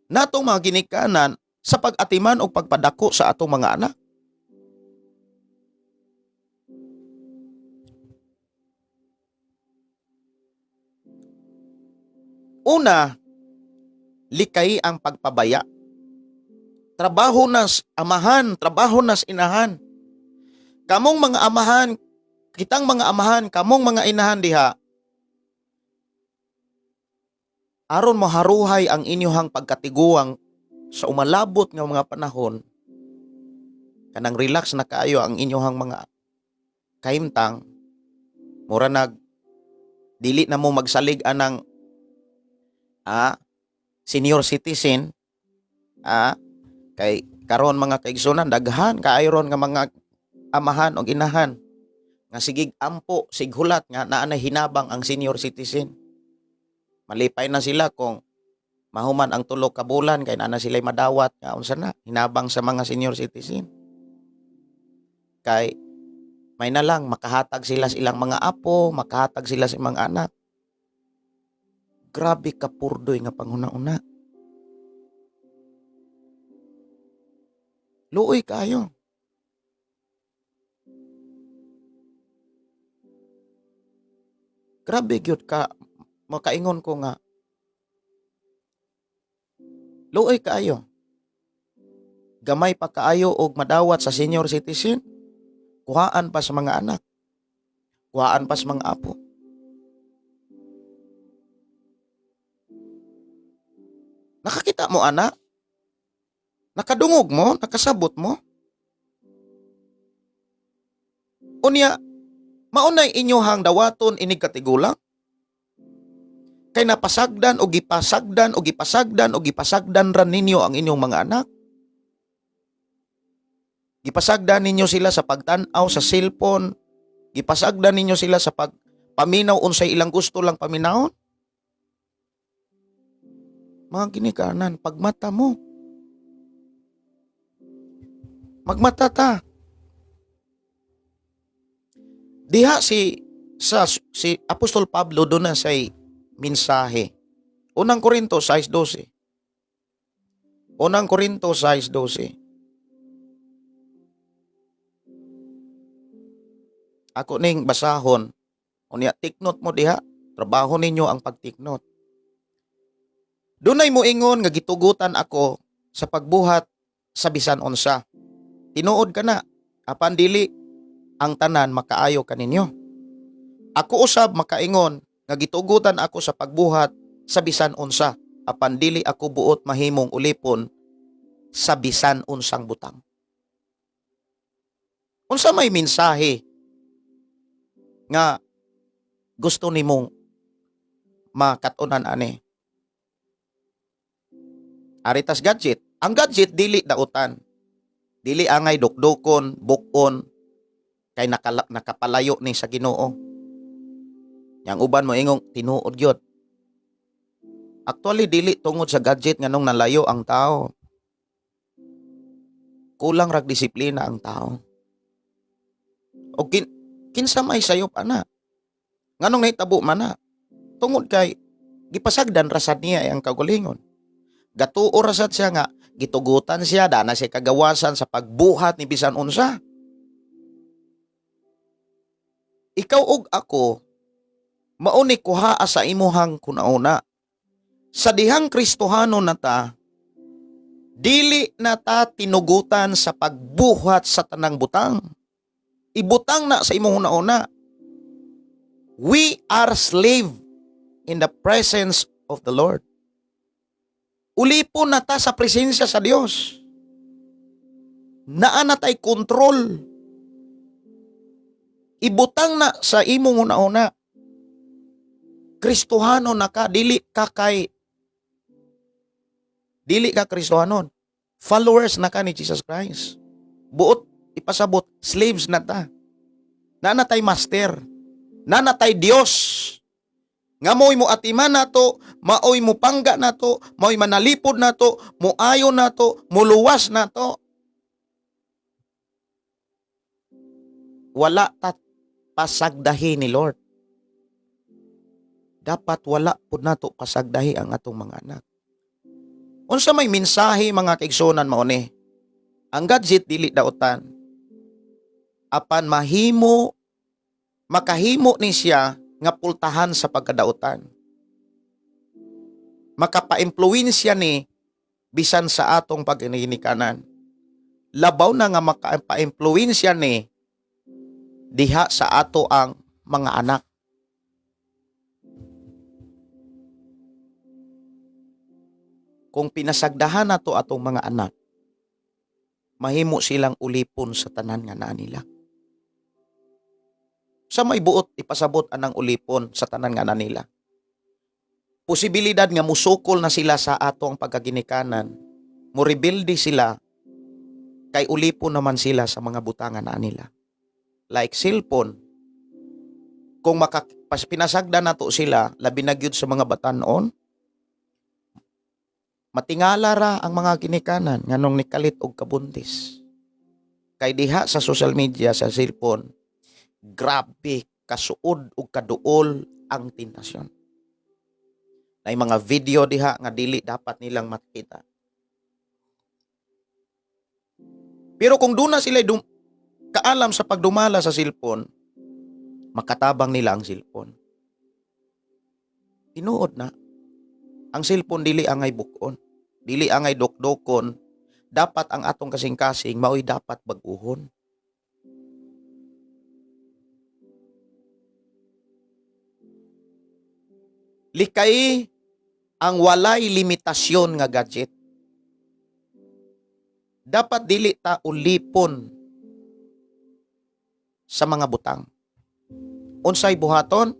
natong mga ginikanan sa pag-atiman o pagpadako sa atong mga anak. Una, likay ang pagpabaya. Trabaho nas amahan, trabaho nas inahan. Kamong mga amahan, kitang mga amahan, kamong mga inahan diha, aron moharuhay ang inyohang pagkatiguang sa umalabot nga mga panahon, kanang relax na kaayo ang inyohang mga kahimtang, mura nag dili na mo magsalig anang senior citizen, kay karon, mga kaigsunan, daghan kaayo ron nga mga amahan og inahan nga sigig ampo, sighulat nga naa na hinabang ang senior citizen. Malipay na sila kung mahuman ang 3 ka bulan kay naa na sila madawat nga unsa na hinabang sa mga senior citizen, kay may na lang makahatag sila sa ilang mga apo, makahatag sila sa mga anak. Grabe ka purdoy nga panghuna-una. Luoy kaayo. Grabe gyud ka, makaingon ko nga luoy kaayo. Gamay pa kaayo og madawat sa senior citizen, kuhaan pa sa mga anak, kuhaan pa sa mga apo. Nakakita mo, ana? Nakadungog mo? Nakasabot mo? Unya, maunay inyohang dawaton inig katigulang? Kay napasagdan o gipasagdan o gipasagdan o gipasagdan ra ninyo ang inyong mga anak. Gipasagdan ninyo sila sa pagtan-aw sa cellphone. Gipasagdan ninyo sila sa pagpaminaw unsay ilang gusto lang paminawon. Mga ginikanan, pagmata mo. Magmata ta. Diha si Apostol Pablo doon na say mensahe. Unang Korinto 6:12. Unang Korinto 6:12. Ako ning basahon. Unya, take note mo diha. Trabaho ninyo ang pag-take note. Dunay moingon nga gitugutan ako sa pagbuhat sa bisan unsa. Tinuod kana, apan dili ang tanan makaayo kaninyo. Ako usab makaingon nga gitugutan ako sa pagbuhat sa bisan unsa, apan dili ako buot mahimong ulipon sa bisan unsang butang. Unsa may mensahe nga gusto nimong makatunan ani? Ari tas gadget. Ang gadget dili dautan. Dili angay dukdukon, bukon kay nakapalayo ni sa Ginoo. Yang uban mo ingong tinuod gyud. Actually, dili tungod sa gadget nganong nalayo ang tao. Kulang rag disiplina ang tao. O kinsa may sayop ana? Nganong nahitabo man na? Tungod kay gipasagdan rasad niya ang kaugalingon. Gatuo rasad siya nga gitugutan siya, dana siya kagawasan sa pagbuhat ni bisan unsa. Ikaw ug ako mao ni kuhaa sa imuhang kunauna. Sa dihang Kristohano na ta, dili na ta tinugutan sa pagbuhat sa tanang butang. Ibutang na sa imong hunauna. We are slave in the presence of the Lord. Ulipon na ta sa presensya sa Dios. Naa na tay kontrol. Ibutang na sa imong hunauna. Kristohano na ka, dili ka kay dili ka Kristohanon. Followers na ka ni Jesus Christ. Buot ipasabot, slaves na ta. Naa na tay master. Naa na tay Dios. Nga mo'y mo atiman nato, maoy mo pangga nato, maoy manalipod nato, muayo nato, muluwas nato. Wala ta pasagdahi ni Lord. Dapat wala pud nato pasagdahi ang atong mga anak. Unsa may mensahe, mga kaigsuonan, mao ni? Ang gadget dili dautan. Apan mahimo makahimo ni siya nga pultahan sa pagkadautan. Makapaimpluwensya ni bisan sa atong pagginikanan. Labaw na nga makapaimpluwensya ni diha sa ato ang mga anak. Kung pinasagdahan nato atong mga anak, mahimo silang ulipon sa tanan nga naa nila. Sa may buot ipasabot anang ulipon sa tanan nga naa nila? Posibilidad nga musukol na sila sa ato ang pagkaginikanan, morebelde sila kay ulipon naman sila sa mga butangan naa nila. Like cellphone, kung pinasagda nato sila, labi na gyud sa mga batan-on, matingala ra ang mga ginikanan nganong nikalit og kabuntis. Kay diha sa social media, sa cellphone, grabe kasuod og kaduol ang tentasyon. Nay mga video diha nga dili dapat nilang makita. Pero kung duna sila kaalam sa pagdumala sa cellphone, makatabang nila ang cellphone. Tinuod na, ang cellphone dili angay bukon, dili angay dokdokon. Dapat ang atong kasing-kasing mao'y dapat bag-uhon. Likay ang walay limitasyon nga gadget. Dapat dili ta ulipon sa mga butang. Unsay buhaton?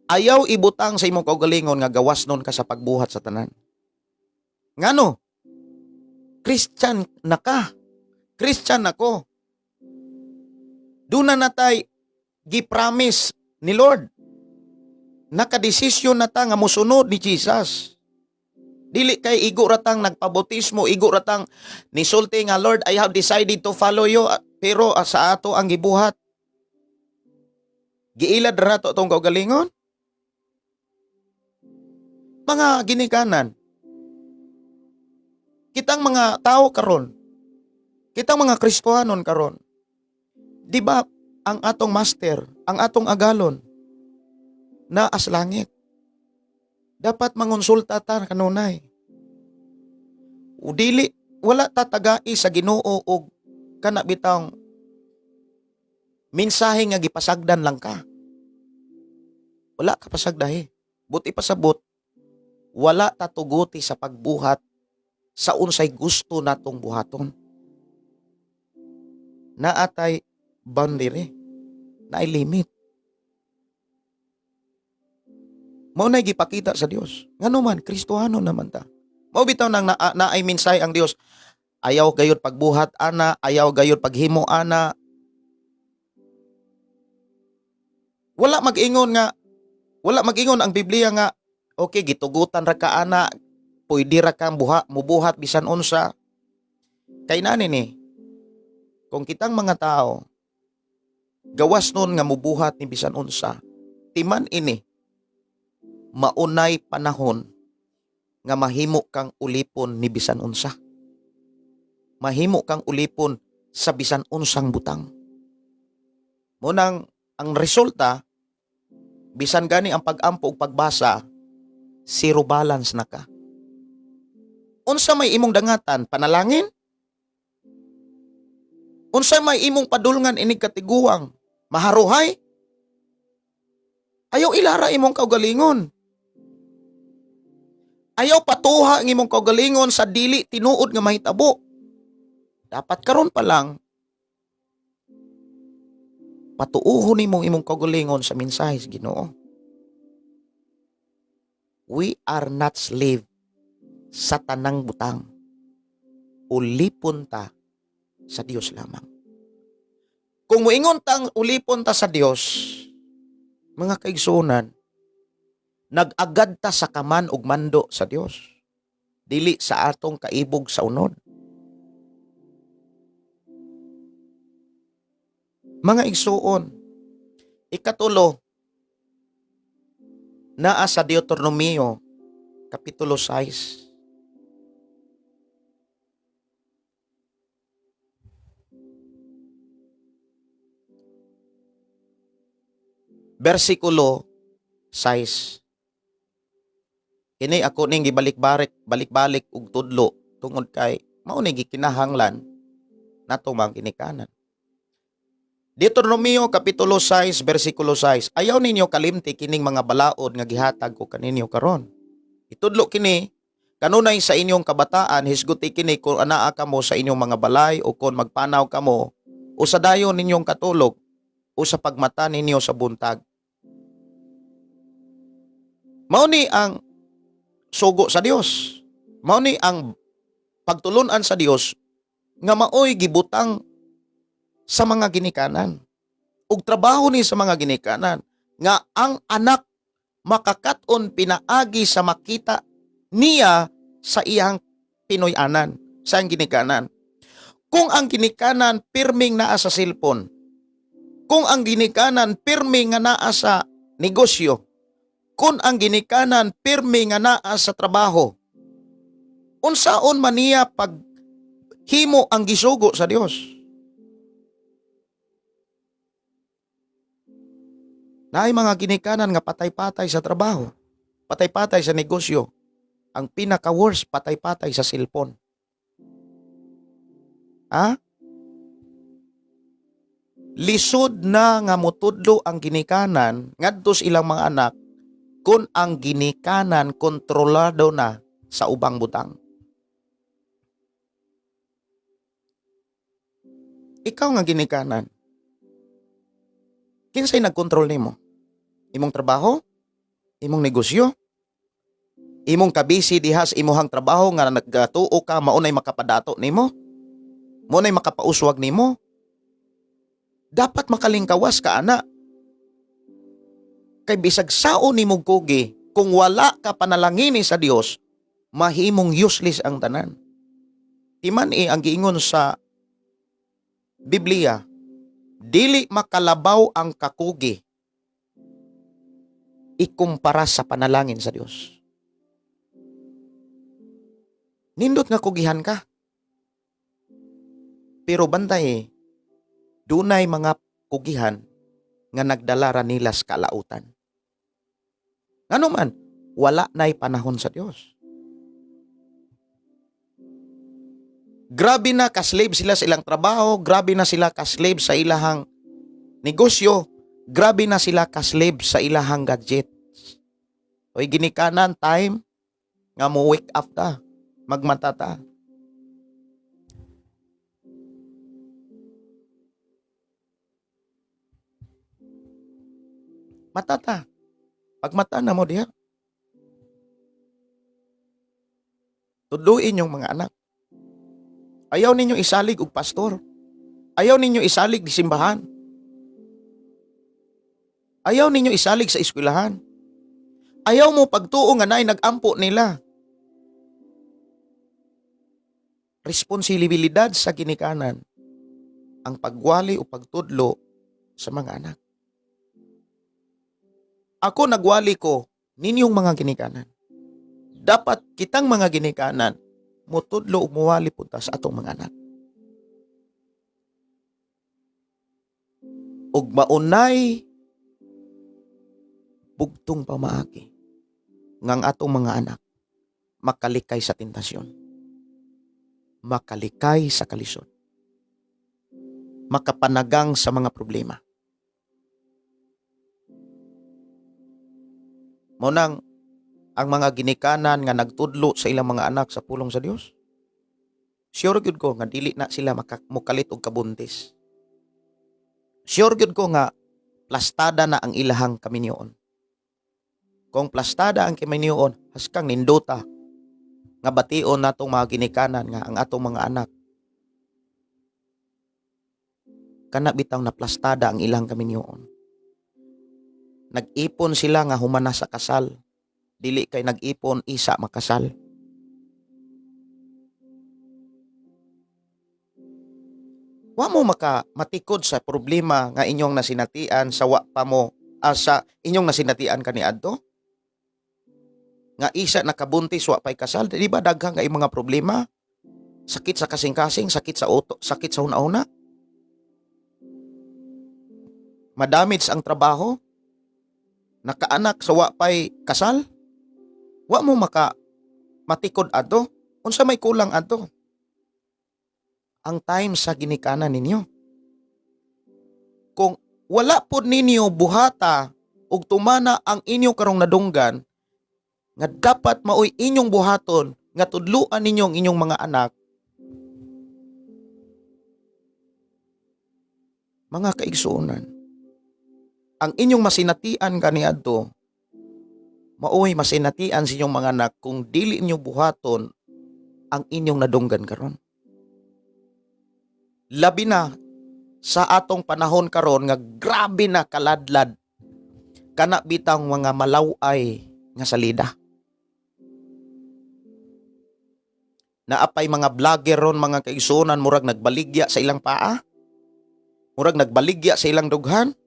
Ayaw ibutang sa imong kaugalingon nga gawas nun ka sa pagbuhat sa tanan. Ngano? Christian na ka. Christian ako. Duna na tay gi-promise ni Lord. Nakadesisyon na ta nga mosunod ni Jesus. Dili kay igo ratang nagpabautismo, igo ratang nisulti nga, "Lord, I have decided to follow you," pero sa ato ang gibuhat, giilad ra nato atong kaugalingon. Mga ginikanan, kitang mga tao karon, kitang mga Kristohanon karon, di ba ang atong master, ang atong agalon, naa sa langit? Dapat mangonsulta ta kanunay. O dili, wala tatagai sa Ginoo og kana bitang mensahe nga gipasagdan lang ka. Wala ka pasagdahi. Buti pasabot, wala tatuguti sa pagbuhat sa unsay gusto natong buhaton. Naatay boundary, naay limit. Mao na'y gipakita sa Dios. Ngano man, Kristohano naman ta. Mao bitaw nang naay mensahe ang Dios. Ayaw gayud pagbuhat ana, ayaw gayud paghimo ana. Wala mag-ingon ang Biblia nga okay, gitugutan ra ka ana, pwede ra kang mubuhat bisan unsa. Kay nani ni, kung kitang mga tao gawas nun nga mubuhat ni bisan unsa, timan ini Maunay panahon nga mahimo kang ulipon ni bisan unsa. Mahimo kang ulipon sa bisan unsang butang. Munang ang resulta, bisan gani ang pag-ampo ug pagbasa, zero balance na ka. Unsa may imong dangatan? Panalangin? Unsa may imong padulngan inig katiguang? Maharuhay? Ayaw ilara imong kaugalingon. Ayaw patuha ang imong kaugalingon sa dili tinuod nga mahitabo. Dapat karon pa lang patuuhon nimo imong kaugalingon sa mensahe sa Ginoo. We are not slave sa tanang butang. Ulipon ta sa Dios lamang. Kung moingon tang ulipon ta sa Dios, mga kaigsuonan, nag-agad ta sa kaman ug mando sa Dios. Dili sa atong kaibog sa unod. Mga igsuon, ikatulo, naa sa Deuteronomio, Kapitulo 6. Versikulo 6. Kini ako ning gibalik-balik, balik-balik og tudlo tungod kay mao ni gikinahanglan nato mga ginikanan. Deuteronomio Kapitulo 6 versikulo 6. Ayaw ninyo kalimti kining mga balaod nga gihatag ko kaninyo karon. Itudlo kini kanunay sa inyong kabataan, hisguti kini kung anaa kamo sa inyong mga balay o kung magpanaw kamo o sa dayon ninyong katulog o sa pagmata ninyo sa buntag. Mao ni ang sugo sa Dios. Mao ni ang pagtulunan sa Dios nga maoy gibutang sa mga ginikanan. Ug trabaho ni sa mga ginikanan nga ang anak makakat-on pinaagi sa makita niya sa iyang Pinoy-anan, sa iyang ginikanan. Kung ang ginikanan pirming naa sa cellphone, kung ang ginikanan pirming nga naa sa negosyo, kung ang ginikanan pirmi nga naa sa trabaho, unsaon man niya pag himo ang gisugo sa Dios? Naay mga ginikanan nga patay-patay sa trabaho, patay-patay sa negosyo. Ang pinaka-worst, patay-patay sa cellphone. Ha? Lisod na nga mutudlo ang ginikanan ngadto sa ilang mga anak kung ang ginikanan kontrolado na sa ubang butang. Ikaw nga ginikanan, kinsay nagkontrol nimo? Imong trabaho? Imong negosyo? Imong kabisi diha sa imuhang trabaho nga nagatuo ka maunay makapadato nimo? Maunay makapauswag nimo? Dapat makalingkawas ka, ana. Kay bisag sao nimo kugi, kung wala ka panalangini sa Dios, mahimong useless ang tanan. Timan eh ang giingon sa Biblia, dili makalabaw ang kakugi ikumpara sa panalangin sa Dios. Nindot nga kugihan ka. Pero bantay, dunay mga kugihan nga nagdala ra nila sa kalautan. Ngano man, wala na'y panahon sa Dios. Grabe na ka-slave sila sa ilang trabaho, grabe na sila ka-slave sa ilahang negosyo, grabe na sila ka-slave sa ilahang gadgets. Oy, ginikanan, time nga mo wake up ta, magmata ta. Mata ta. Pagmata na mo diha. Tudluin yung mga anak. Ayaw ninyo isalig og pastor. Ayaw ninyo isalig di simbahan. Ayaw ninyo isalig sa eskwelahan. Ayaw mo pagtuo nga naay nag-ampo nila. Responsibilidad sa ginikanan ang pagwali o pagtudlo sa mga anak. Ako nagwali ko, Ninyong mga ginikanan. Dapat kitang mga ginikanan mutudlo ug muwali pud ta sa atong mga anak. Ug maunay bugtong pamaagi nga ang atong mga anak makalikay sa tentasyon, makalikay sa kalisod, makapanagang sa mga problema. Mao nang ang mga ginikanan nga nagtudlo sa ilang mga anak sa pulong sa Dios, sure gyud ko nga dili na sila mokalit og kabuntis. Sure gyud ko nga plastada na ang ilahang kaminyoon. Kung plastada ang kaminyoon, haskang nindota nga bation natong mga ginikanan nga ang atong mga anak kana bitaw na plastada ang ilang kaminyoon. Nag-ipon sila nga humana sa kasal. Dili kay nag-ipon isa makasal. Wa mo maka matikod sa problema nga inyong nasinatian sa wa pa mo sa inyong nasinatian kaniadto. Nga isa nakabuntis wa pay kasal, di ba daghang kay mga problema? Sakit sa kasing-kasing, sakit sa uto, sakit sa una-una. Madamage ang trabaho. Nakaanak sa wa pay kasal. Wa mo maka matikod adto. Unsa may kulang adto? Ang time sa ginikanan ninyo. Kung wala pod ninyo buhata ug tumana ang inyong karong nadunggan nga dapat maoy inyong buhaton nga tudluan ninyo ang inyong mga anak, mga kaigsuonan, ang inyong masinatian kaniadto maoy masinatian sa inyong mga anak kung dili ninyo buhaton ang inyong nadunggan karon. Labi na sa atong panahon karon nga grabe na kaladlad kana bitang mga malaway nga salida. Naapay mga vlogger ron, mga kaigsuonan, murag nagbaligya sa ilang paa, murag nagbaligya sa ilang dughan.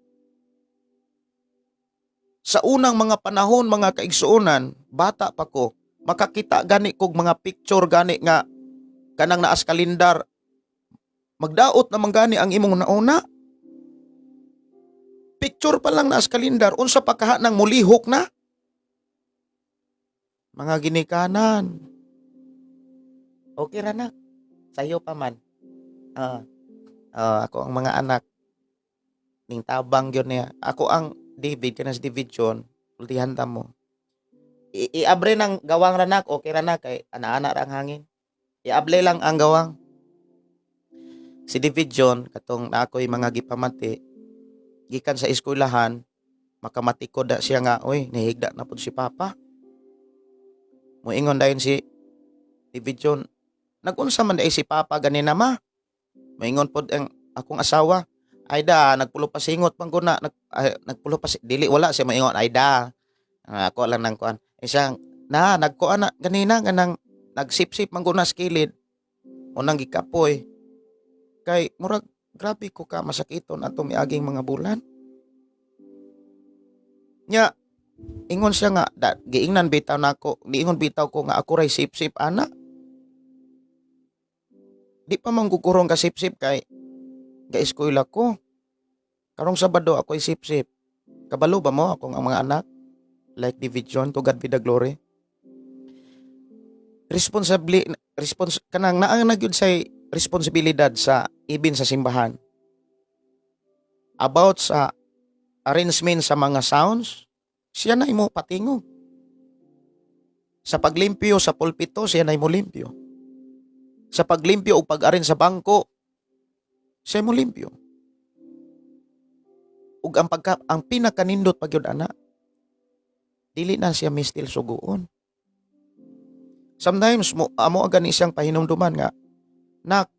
Sa unang mga panahon, mga kaigsuonan, bata pa ko, makakita gani kog mga picture gani nga kanang naas kalendar, magdaot naman gani ang imong nauna. Picture pa lang naas kalendar, unsa pa kaha nang mulihok na? Mga ginikanan. Okay ra na. Sayo pa man. Ako ang mga anak ning tabang gyud niya. Ako ang David kana si David John, ultihan ta mo. Iabre ng gawang ranak, okay ra na kay ana-ana ra ang hangin. Iable lang ang gawang. Si David John katong na ako'y mga gipamati gikan sa eskwelahan, makamatikod na siya nga, oy, nahigda na pud si Papa. Moingon dayon si David John, nagunsa man diay si Papa ganina, ma? Moingon pod ang akong asawa, ay da, nagpulo pasingot man guna, ay, nagpulo pas dili wala siya moingon, ay da. Ako lang nang kuan. Isang na nagkuan na ganina ganang nagsipsip man guna sa kilid. Unang gikapoy. Kay murag grabe ko ka masakiton atong miaging mga bulan. Nya ingon siya nga da, giingnan bitaw nako, giingon bitaw ko nga ako ray sip-sip ana. Di pa man gugurong ka sip-sip kay ga-eskwela ko. Karong Sabado ako'y sip-sip. Kabalo ba mo akong ang mga anak? Like David John, to God be the glory. Responsably, respons kanang naa na gyud say responsibilidad sa ibin sa simbahan. About sa arrangement sa mga sounds, siya na imo patingog. Sa paglimpyo sa pulpito, siya na imo limpyo. Sa paglimpyo o pag-arin sa bangko, siya mo limpyo. Ug ang pagka, ang pinakanindot pa gyud ana, dili na siya mistil suguon. Sometimes mo amo gani siyang pahinumduman nga, nak,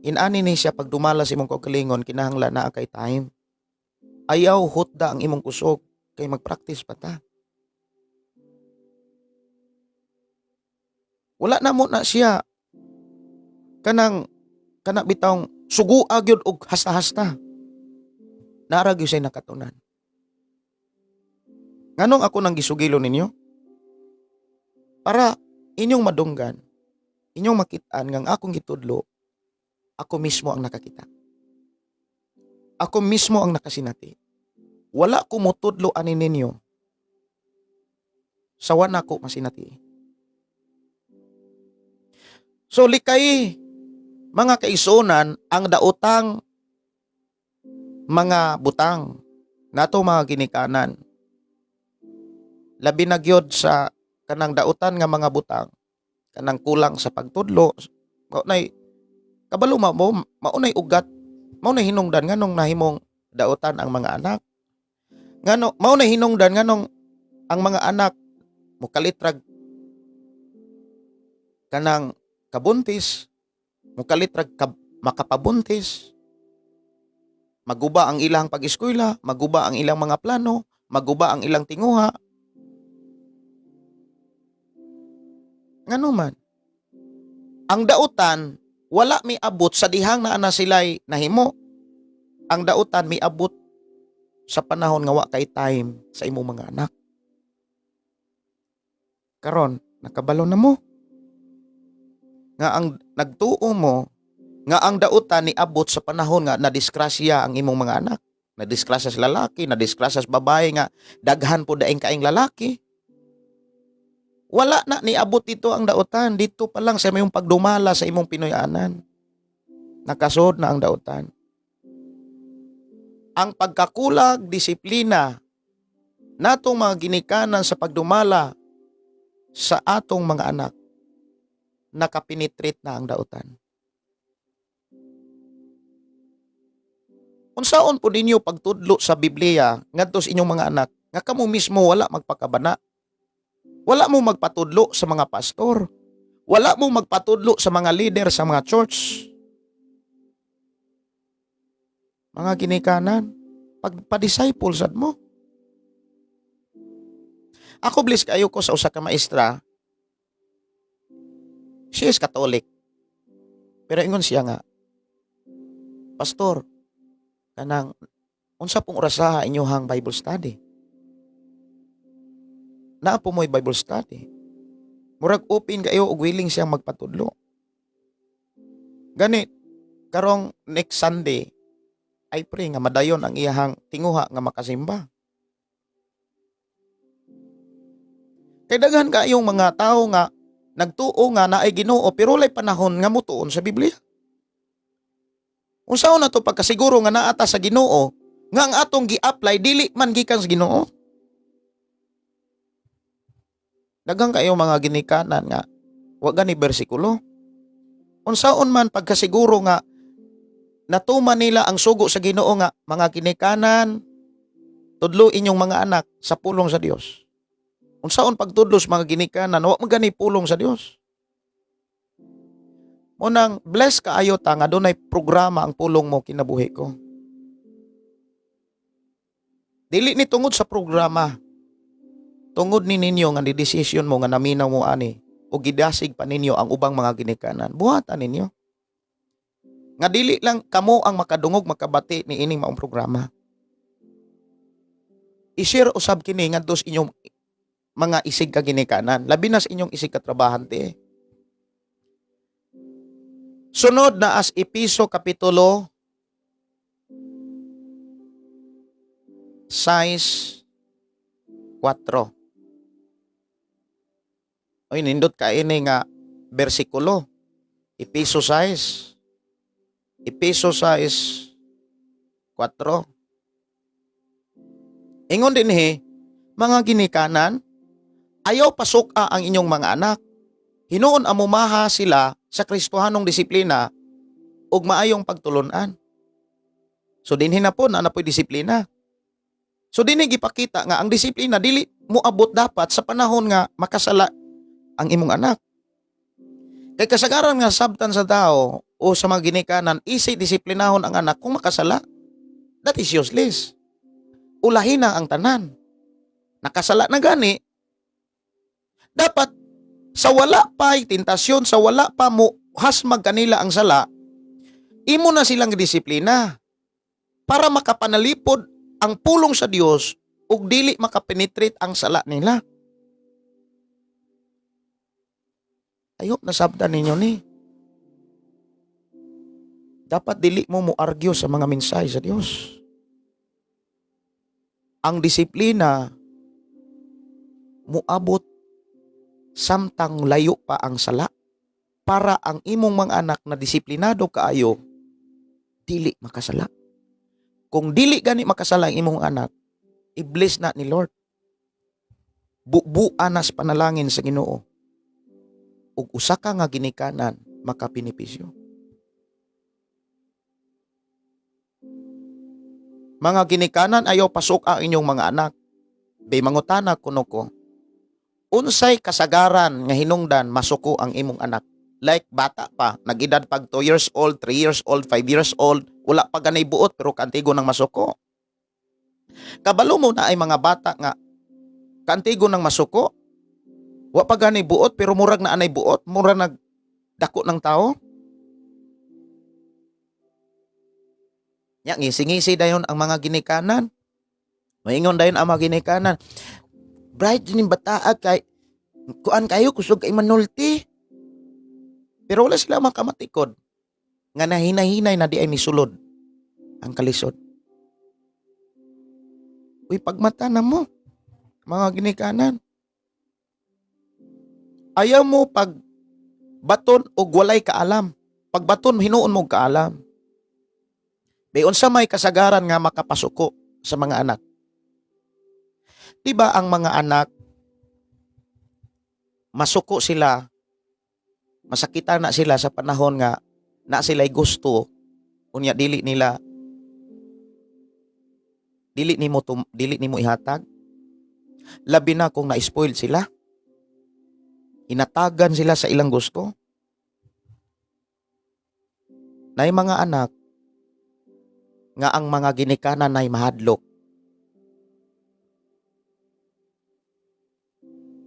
inani ni siya pagdumala sa imong kaugalingon, kinahanglan naa kay time. Ayaw hutda ang imong kusog kay magpractice pa ta. Wala na mo na siya kanang kana bitawng sugua gyud og hasta-hasta. Nara gyud siya nakatunan. Nganong ako nang gisugilo ninyo? Para inyong madunggan, inyong makitaan nga ang akong gitudlo, ako mismo ang nakakita. Ako mismo ang nakasinati. Wala ko motudlo ani ninyo sa wala ko masinati. So likay, mga kaigsuonan, ang daotang mga butang nato, mga ginikanan. Labi na gyud sa kanang dautan nga mga butang, kanang kulang sa pagtudlo, mao nay kabalo mo, mao nay ugat, mao nay hinungdan nganong nahimong dautan ang mga anak. Ngano mao nay hinungdan nganong ang mga anak mokalitrag kanang kabuntis, mokalitrag makapabuntis, maguba ang ilang pag-eskwela, maguba ang ilang mga plano, maguba ang ilang tinguha. Ngano man? Ang dautan, wala miabot sa dihang naa na sila'y nahimo. Ang dautan miabot sa panahon nga wa kay time sa imong mga anak. Karon, nakabalo na mo nga ang nagtuo mo nga ang dautan niabot sa panahon nga nadiskrasya ang imong mga anak. Nadiskrasya sa lalaki, nadiskrasya sa babae nga daghan po daing kaing lalaki. Wala na niabot dito ang dautan. Dito pa lang sa imong pagdumala sa imong Pinoyanan. Nakasod na ang dautan. Ang pagkakulag disiplina natong mga ginikanan sa pagdumala sa atong mga anak, nakapenetrate na ang dautan. Unsaon po ninyo pagtudlo sa Biblia ngadto sa inyong mga anak nga kamo mismo wala magpakabana? Wala mo magpatudlo sa mga pastor. Wala mo magpatudlo sa mga leader sa mga church. Mga ginikanan, pagpa-disciple sad mo. Ako, bless kayo ko sa usa ka maestra. She is Catholic. Pero ingon siya nga, "Pastor, kanang unsa pong orasaha inyohang Bible study? Naa po mo'y Bible study?" Murag open kayo og willing siyang magpatudlo. Gani, karong next Sunday, I pray nga madayon ang iyahang tinguha nga makasimba. Kay daghan kayong mga tao nga nagtuo nga naay Ginoo pero walay panahon nga mutuon sa Biblia. Unsaon na to pagkasiguro nga naa ta sa Ginoo nga ang atong gi-apply dili man gikan sa Ginoo? Daghan kayo mga ginikanan nga wa gani bersikulo. Unsaon man pagkasiguro nga natuman nila ang sugo sa Ginoo nga mga ginikanan, tudlo inyong mga anak sa pulong sa Dios? Unsaon pagtudlo sa mga ginikanan wa man gani pulong sa Dios? Munang bless kaayo ta nga dunay programa ang Pulong Mo Kinabuhi Ko. Dili ni tungod sa programa. Tungod ni ninyo nga ni decision mo nga naminaw mo ani o gidasig pa ninyo ang ubang mga ginikanan. Buhatan ninyo. Nga dili lang kamo ang makadungog, makabati ni ining maong programa. I-share usab kini ngadto sa inyong mga isig ka ginikanan, labi na sa inyong isig ka trabahante. Sunod na as Episo Kapitulo 6:4. Oy, nindot ka ini nga bersikulo. Episo 6. Episo 6:4. Ingon dinhi, "Mga ginikanan, ayaw pasuka ang inyong mga anak. Hinuon amumaha sila sa Kristohanong disiplina ug maayong pagtulunan." So dinhi na po na po'y disiplina. So dinhi gipakita nga ang disiplina dili moabot dapat sa panahon nga makasala ang imong anak. Kay kasagaran nga sabtan sa tao o sa mga ginikanan, easy disiplinahon ang anak kung makasala. That is useless. Ulahin na ang tanan. Nakasala na gani. Dapat sa wala pa tentasyon, sa wala pa mo hasmag kanila ang sala, imo na silang disiplina para makapanalipod ang pulong sa Dios. Ug dili makapenetrate ang sala nila. I hope nasabtan ninyo ni. Dapat dili mo mo argue sa mga mensahe sa Dios. Ang disiplina muabot samtang layo pa ang sala para ang imong mga anak na disiplinado kaayo dili makasala. Kung dili gani makasala ang imong anak, i-bless na ni Lord. Bubuan na sa panalangin sa Ginoo. Ug usa ka nga ginikanan makabenepisyo. Mga ginikanan, ayaw pasok ang inyong mga anak. Bay mangutana kuno ko. Unsay kasagaran nga hinungdan masuko ang imong anak? Like bata pa, nag-edad pag 2 years old, 3 years old, 5 years old, wala pa ganay buot pero kantigo ng masuko. Kabalo mo na ay mga bata nga kantigo ng masuko. Wa pa ganay buot pero murag na anay buot, murag nag dako ng tao. Nya ngisi-ngisi dayon ang mga ginikanan. Maingon dayon ang mga ginikanan. Bright ni bataa kay kuan kayo, kusog kay manulti. Pero wala sila makamatikod nga nahinahinay na di ay misulod ang kalisod. Uy, pagmata na mo, mga ginikanan. Ayaw mo pag baton og walay kaalam. Pagbaton, hinuon mo kaalam. Bay unsa may kasagaran nga makapasuko sa mga anak? Di ba ang mga anak masuko sila, masakita na sila sa panahon nga na sila'y gusto, unya dili nimo ihatag, labi na kung na-spoil sila, inatagan sila sa ilang gusto. Nay mga anak nga ang mga ginikanan ay mahadlok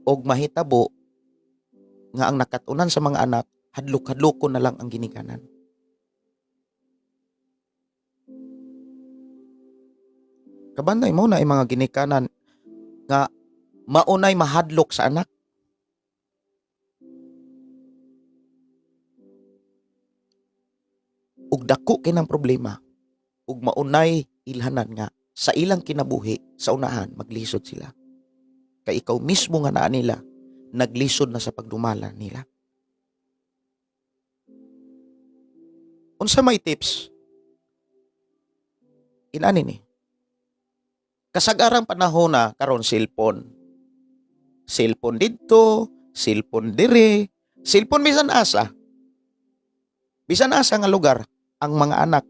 og mahitabo nga ang nakatunan sa mga anak, hadlok-hadlokon na lang ang ginikanan. Kabantay mo na ay mga ginikanan nga maunay mahadlok sa anak. Ug dako kay ng problema ug maunay ilhanan nga sa ilang kinabuhi sa unahan maglisod sila. Kay ikaw mismo nga naa nila naglisod na sa pagdumala nila. Unsa may tips? Inani ni. Kasagarang panahon na karon, cellphone. Cellphone didto, cellphone dire, cellphone bisan asa. Bisan asa nga lugar ang mga anak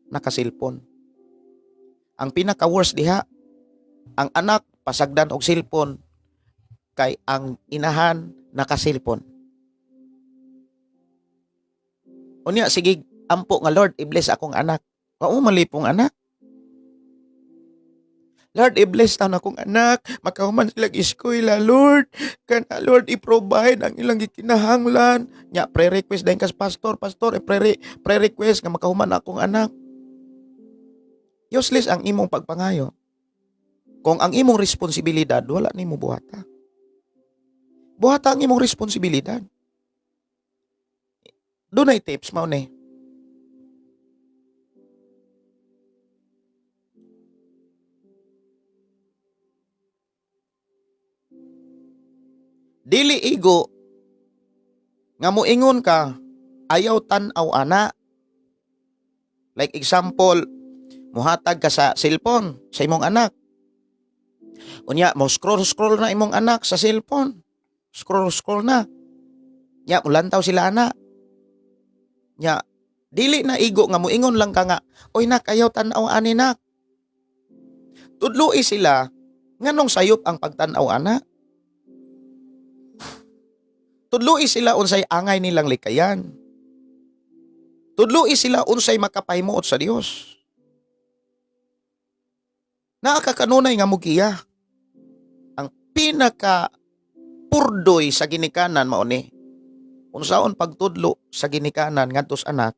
naka-cellphone. Ang pinaka worst diha, ang anak pasagdan og cellphone kay ang inahan naka-cellphone. Unya sige ampo nga, "Lord, i-bless akong anak." Wa mo malipong anak. "Lord, i-bless taon akong anak. Makahuman sila eskwela, Lord. Kana, Lord, i-provide ang ilang gikinahanglan." Nya, pre-request din kas pastor. "Pastor, i-pre-request nga makahuman akong anak." Useless ang imong pagpangayo kung ang imong responsibilidad, wala nimo buhata. Buhata ang imong responsibilidad. Dunay tips mao ni. Dili igo nga moingon ka ayaw tan-aw ana. Like example, muhatag ka sa cellphone sa imong anak. Unya mo scroll scroll na imong anak sa cellphone. Scroll scroll na. Nya mulantaw sila ana. Nya dili na igo nga muingon lang ka nga, "Oy nak, ayaw tan-aw ani, nak." Tudloi sila nganong sayop ang pagtan-aw ana. Tudloi sila unsay angay nilang likayan. Tudloi sila unsay makapahimuot sa Dios. Naa ka kanunay nga mugiya. Ang pinaka purdoy sa ginikanan mao ni. Unsaon pagtudlo sa ginikanan ngadto sa anak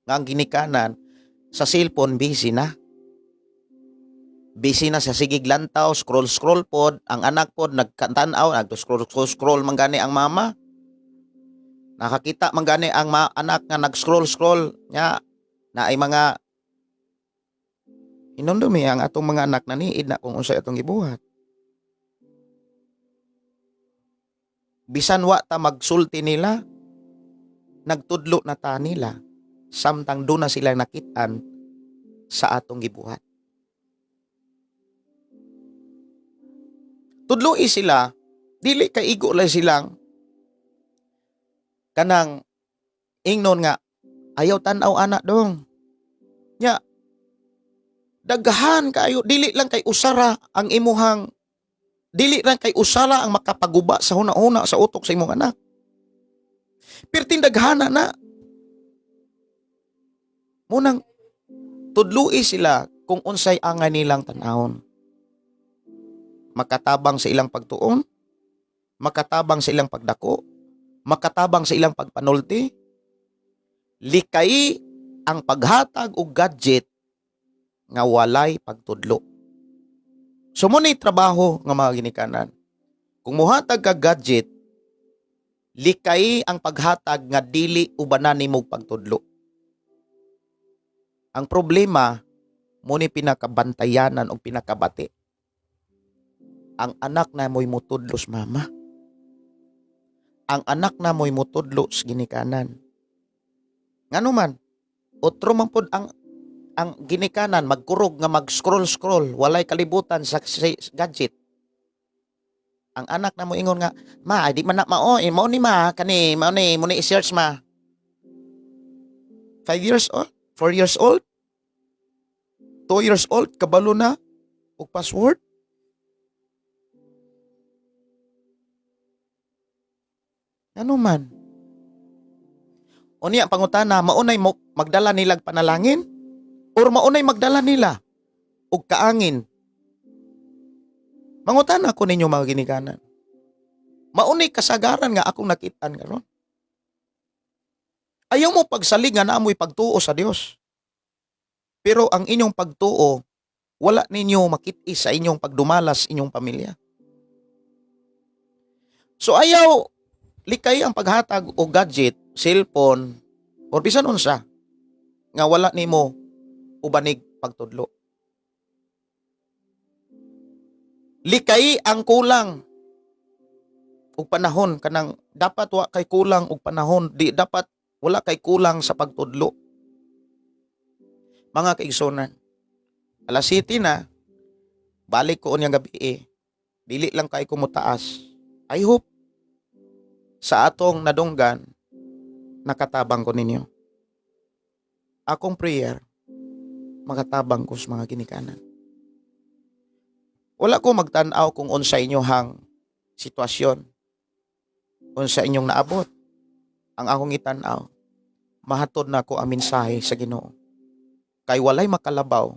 nga ang ginikanan sa cellphone busy na. Busy na sa sigig lantaw, scroll scroll pod, ang anak pod nagkantanaw, nag scroll scroll scroll man gani ang mama. Nakakita man gani ang anak nga nag scroll scroll nya na ay mga hinumdumi ang atong mga anak na niid na kung unsay atong gibuhat. Bisan wa ta magsulti nila, nagtudlo na ta nila samtang doon na sila nakitaan sa atong gibuhat. Tudloi sila, dili kay igo lang silang kanang ingnon nga ayaw tan-aw anak dong. Nya daghan kayo, dili lang kay usara ang imuhang, dili lang kay usara ang makapaguba sa huna-huna sa utok sa imong anak. Perting daghana na. Munang tudloi sila kung unsay angay nilang tan-awon. Makatabang sa ilang pagtuon, makatabang sa ilang pagdako, makatabang sa ilang pagpanulti. Likay ang paghatag og gadget nga walay pagtudlo. So mo ni trabaho nga mga ginikanan. Kung muhatag ka gadget, likay ang paghatag nga dili ubanan nimo pagtudlo. Ang problema mo ni pinakabantayanan o pinakabati. Ang anak na mo'y mutudlo sa mama. Ang anak na mo'y mutudlo sa ginikanan. Ngano man, otro man pod ang ginikanan magkurog nga mag-scroll scroll, walay kalibutan sa gadget. Ang anak na mo ingon nga, "Ma, di man na mao, eh, mao ni ma kani, mao ni mo ni i-search, ma." 5 years old, 4 years old, 2 years old, kabalo na og password. Ano man? Unya pangutana, maunay mo magdala nilag panalangin or maunay magdala nila og kaangin? Mangutana ko ninyo, mga ginikanan. Maunay kasagaran nga akong nakitaan karon. Ayaw mo pagsalig nga naamoy pagtuo sa Dios. Pero ang inyong pagtuo, wala ninyo makit-i sa inyong pagdumalas inyong pamilya. So ayaw likay ang paghatag og gadget, cellphone, or bisan unsa nga wala nimo ubanig pagtudlo. Likay ang kulang og panahon, kanang dapat wa kay kulang og panahon, di dapat wala kay kulang sa pagtudlo. Mga kaigsunan, alas 7 na, balik ko unyang gabi eh. Dili lang kay ko mutaas. I hope sa atong nadunggan nakatabang ko ninyo. Akong prayer, makatabang ko sa mga ginikanan. Wala ko magtan-aw kung unsa inyohang sitwasyon, unsa inyong naabot. Ang akong itan-aw, mahatod na ko ang mensahe sa Ginoo. Kay walay makalabaw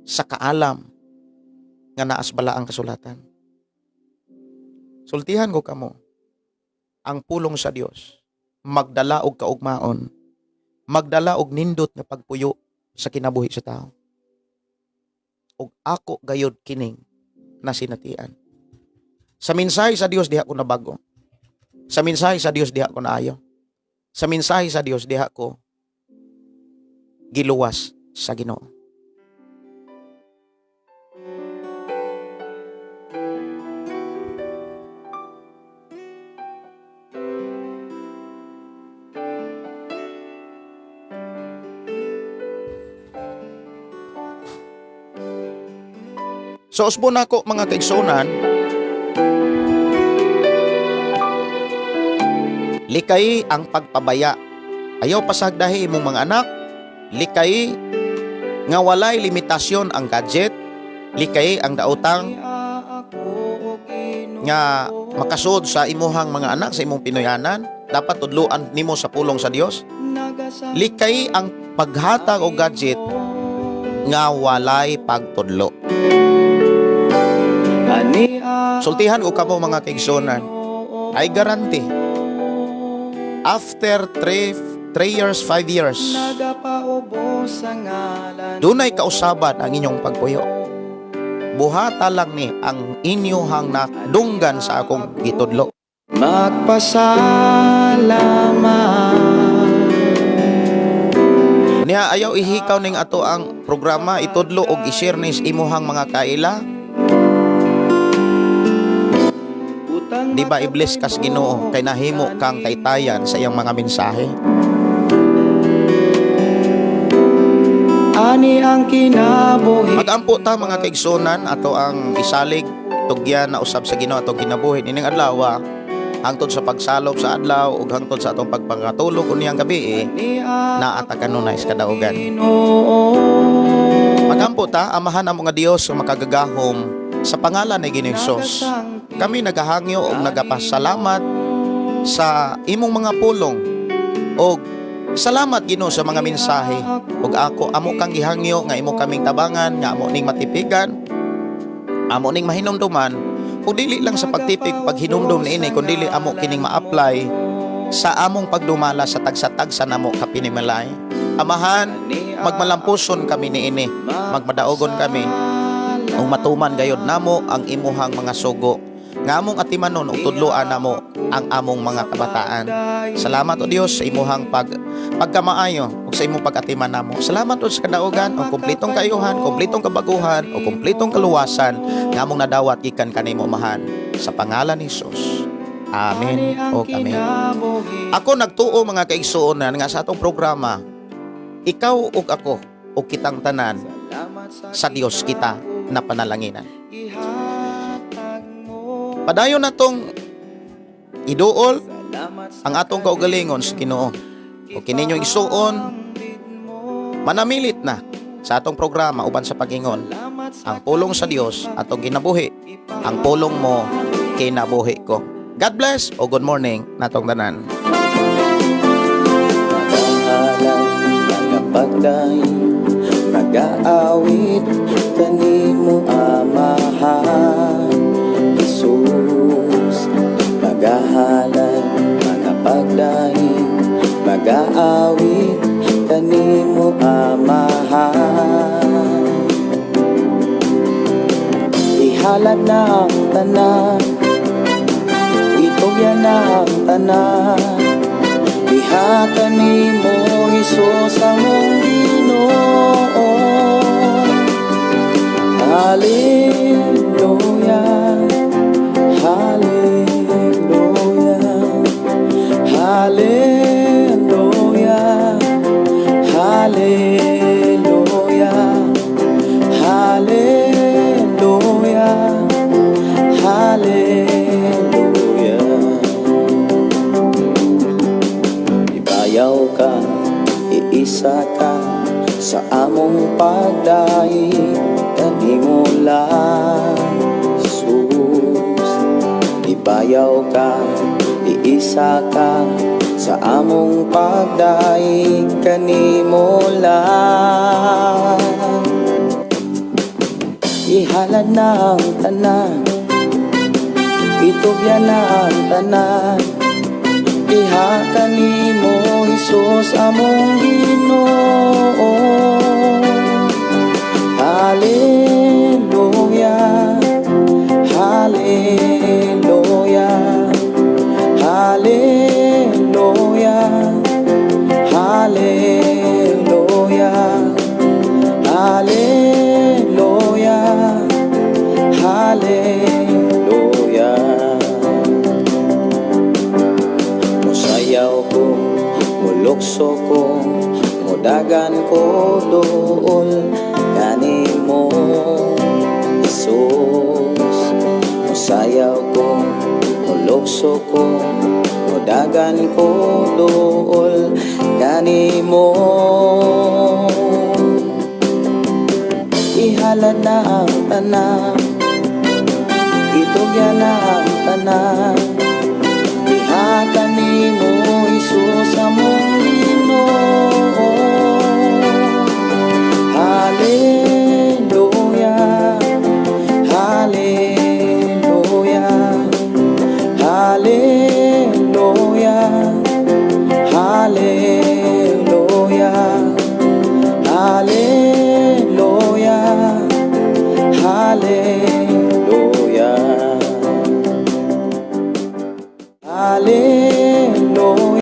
sa kaalam nga naas balaang kasulatan. Sultihan ko kamo, ang pulong sa Dios magdala og kaugmaon, magdala og nindot nga pagpuyo sa kinabuhi sa tao. Og ako gayod kining nasinatian. Sa mensahe sa Dios diha ko nabago. Sa mensahe sa Dios diha ko naayo. Sa mensahe sa Dios diha ko giluwas sa Ginoo. So usbon nako, mga kaigsunan, likay ang pagpabaya. Ayaw pasagdahi imong mga anak, likay nga walay limitasyon ang gadget, likay ang daotang nga makasud sa imuhang mga anak sa imong Pinoyanan, dapat tudluan nimo sa pulong sa Dios. Likay ang paghatag og gadget nga walay pagtudlo. Sultihan ko kamo, mga kaigsunan, I guarantee after 3 years, 5 years, dunay kausaban ang inyong pagpuyo. Buhata lang ni ang inyohang nadunggan sa akong gitudlo. Magpasalamat. Niya ayaw ihikaw ning ato ang programa, itudlo og i-share ni sa imuhang mga kaila. Di ba i-bless kas Ginoo kay nahimo kang kaytayan sa iyang mga mensahe? Ani ang kinabuhi. Magampo ta, mga kaigsunan, ato ang isalig, tugyan na usab sa Ginoo atong kinabuhi nining adlaw, hangtod sa pagsalop sa adlaw ug hangtod sa atong pagpangatulog unyang gabi naa ta kanunay sa kadaugan. Magampo ta. Amahan amo nga Dios nga makagagahom, sa pangalan ni Ginoong Hesus, kami nagahangyo og nagapasalamat sa imong mga pulong og salamat, Ginoo, sa mga mensahe ug ako amo kang gihangyo nga imo kaming tabangan nga amo ning matipigan, amo ning mahinumduman, ug dili lang sa pagtipig, paghinumdum niini, kundi amo kining ma-apply sa among pagdumala sa tagsa-tagsa namo ka panimalay. Amahan, magmalampuson kami niini, magmadaugon kami ug matuman gayod namo ang imuhang mga sugo nga among atimanon ug tudloan namo ang among mga kabataan. Salamat, o Dios, sa imuhang pagkamaayo ug sa imong pag-atiman namo. Salamat o sa kadaugan ug kumpletong kaayuhan, kumpletong kabaguhan ug kumpletong kaluwasan nga among nadawat gikan kanimo, Amahan, sa pangalan ni Jesus. Amen ug amen. Ako nagtuo, mga kaigsuonan, nga sa atong programa, ikaw ug ako ug kitang tanan, sa Dios kita na panalanginan. Padayon natong iduol ang atong kaugalingon sa Ginoo. O kininyo igsuon, manamilit na sa atong programa uban sa pag-ingon. Ang pulong sa Dios atong ginabuhi. Ang pulong mo kinabuhi ko. God bless o good morning natong tanan. Magahalay, magapagdaig, magaawit kanimo, Amahan Jesus. Magahalay, magapagdaig, magaawit kanimo, Amahan. Ihalad na ang tanan, itugyan na ang tanan. Diha kanimo, Hesus, among Ginoo. Hallelujah, Hallelujah, Hallelujah, Hallelujah, Hallelujah, Hallelujah. Ibayaw ka, iisa ka sa among pagdaig kanimo lang, Jesus. Ibayaw ka, iisa ka sa among pagdaig kanimo lang. Ihalad na ang tanan, itugyan na ang tanan. Diha kanimo, Hesus, among Ginoo. Hallelujah, Hallelujah, Hallelujah, Hallelujah, Hallelujah, Hallelujah. Musayaw ko, mulukso ko, mudagan ko duol kanimo, Jesus. Musayaw ko, mulukso ko, mudagan ko duol kanimo. Ihalad na ang tanan, itugyan na ang tanan. Diha kanimo, Hesus, among Ginoo. Hallelujah, Hallelujah, Hallelujah, Hallelujah, Hallelujah.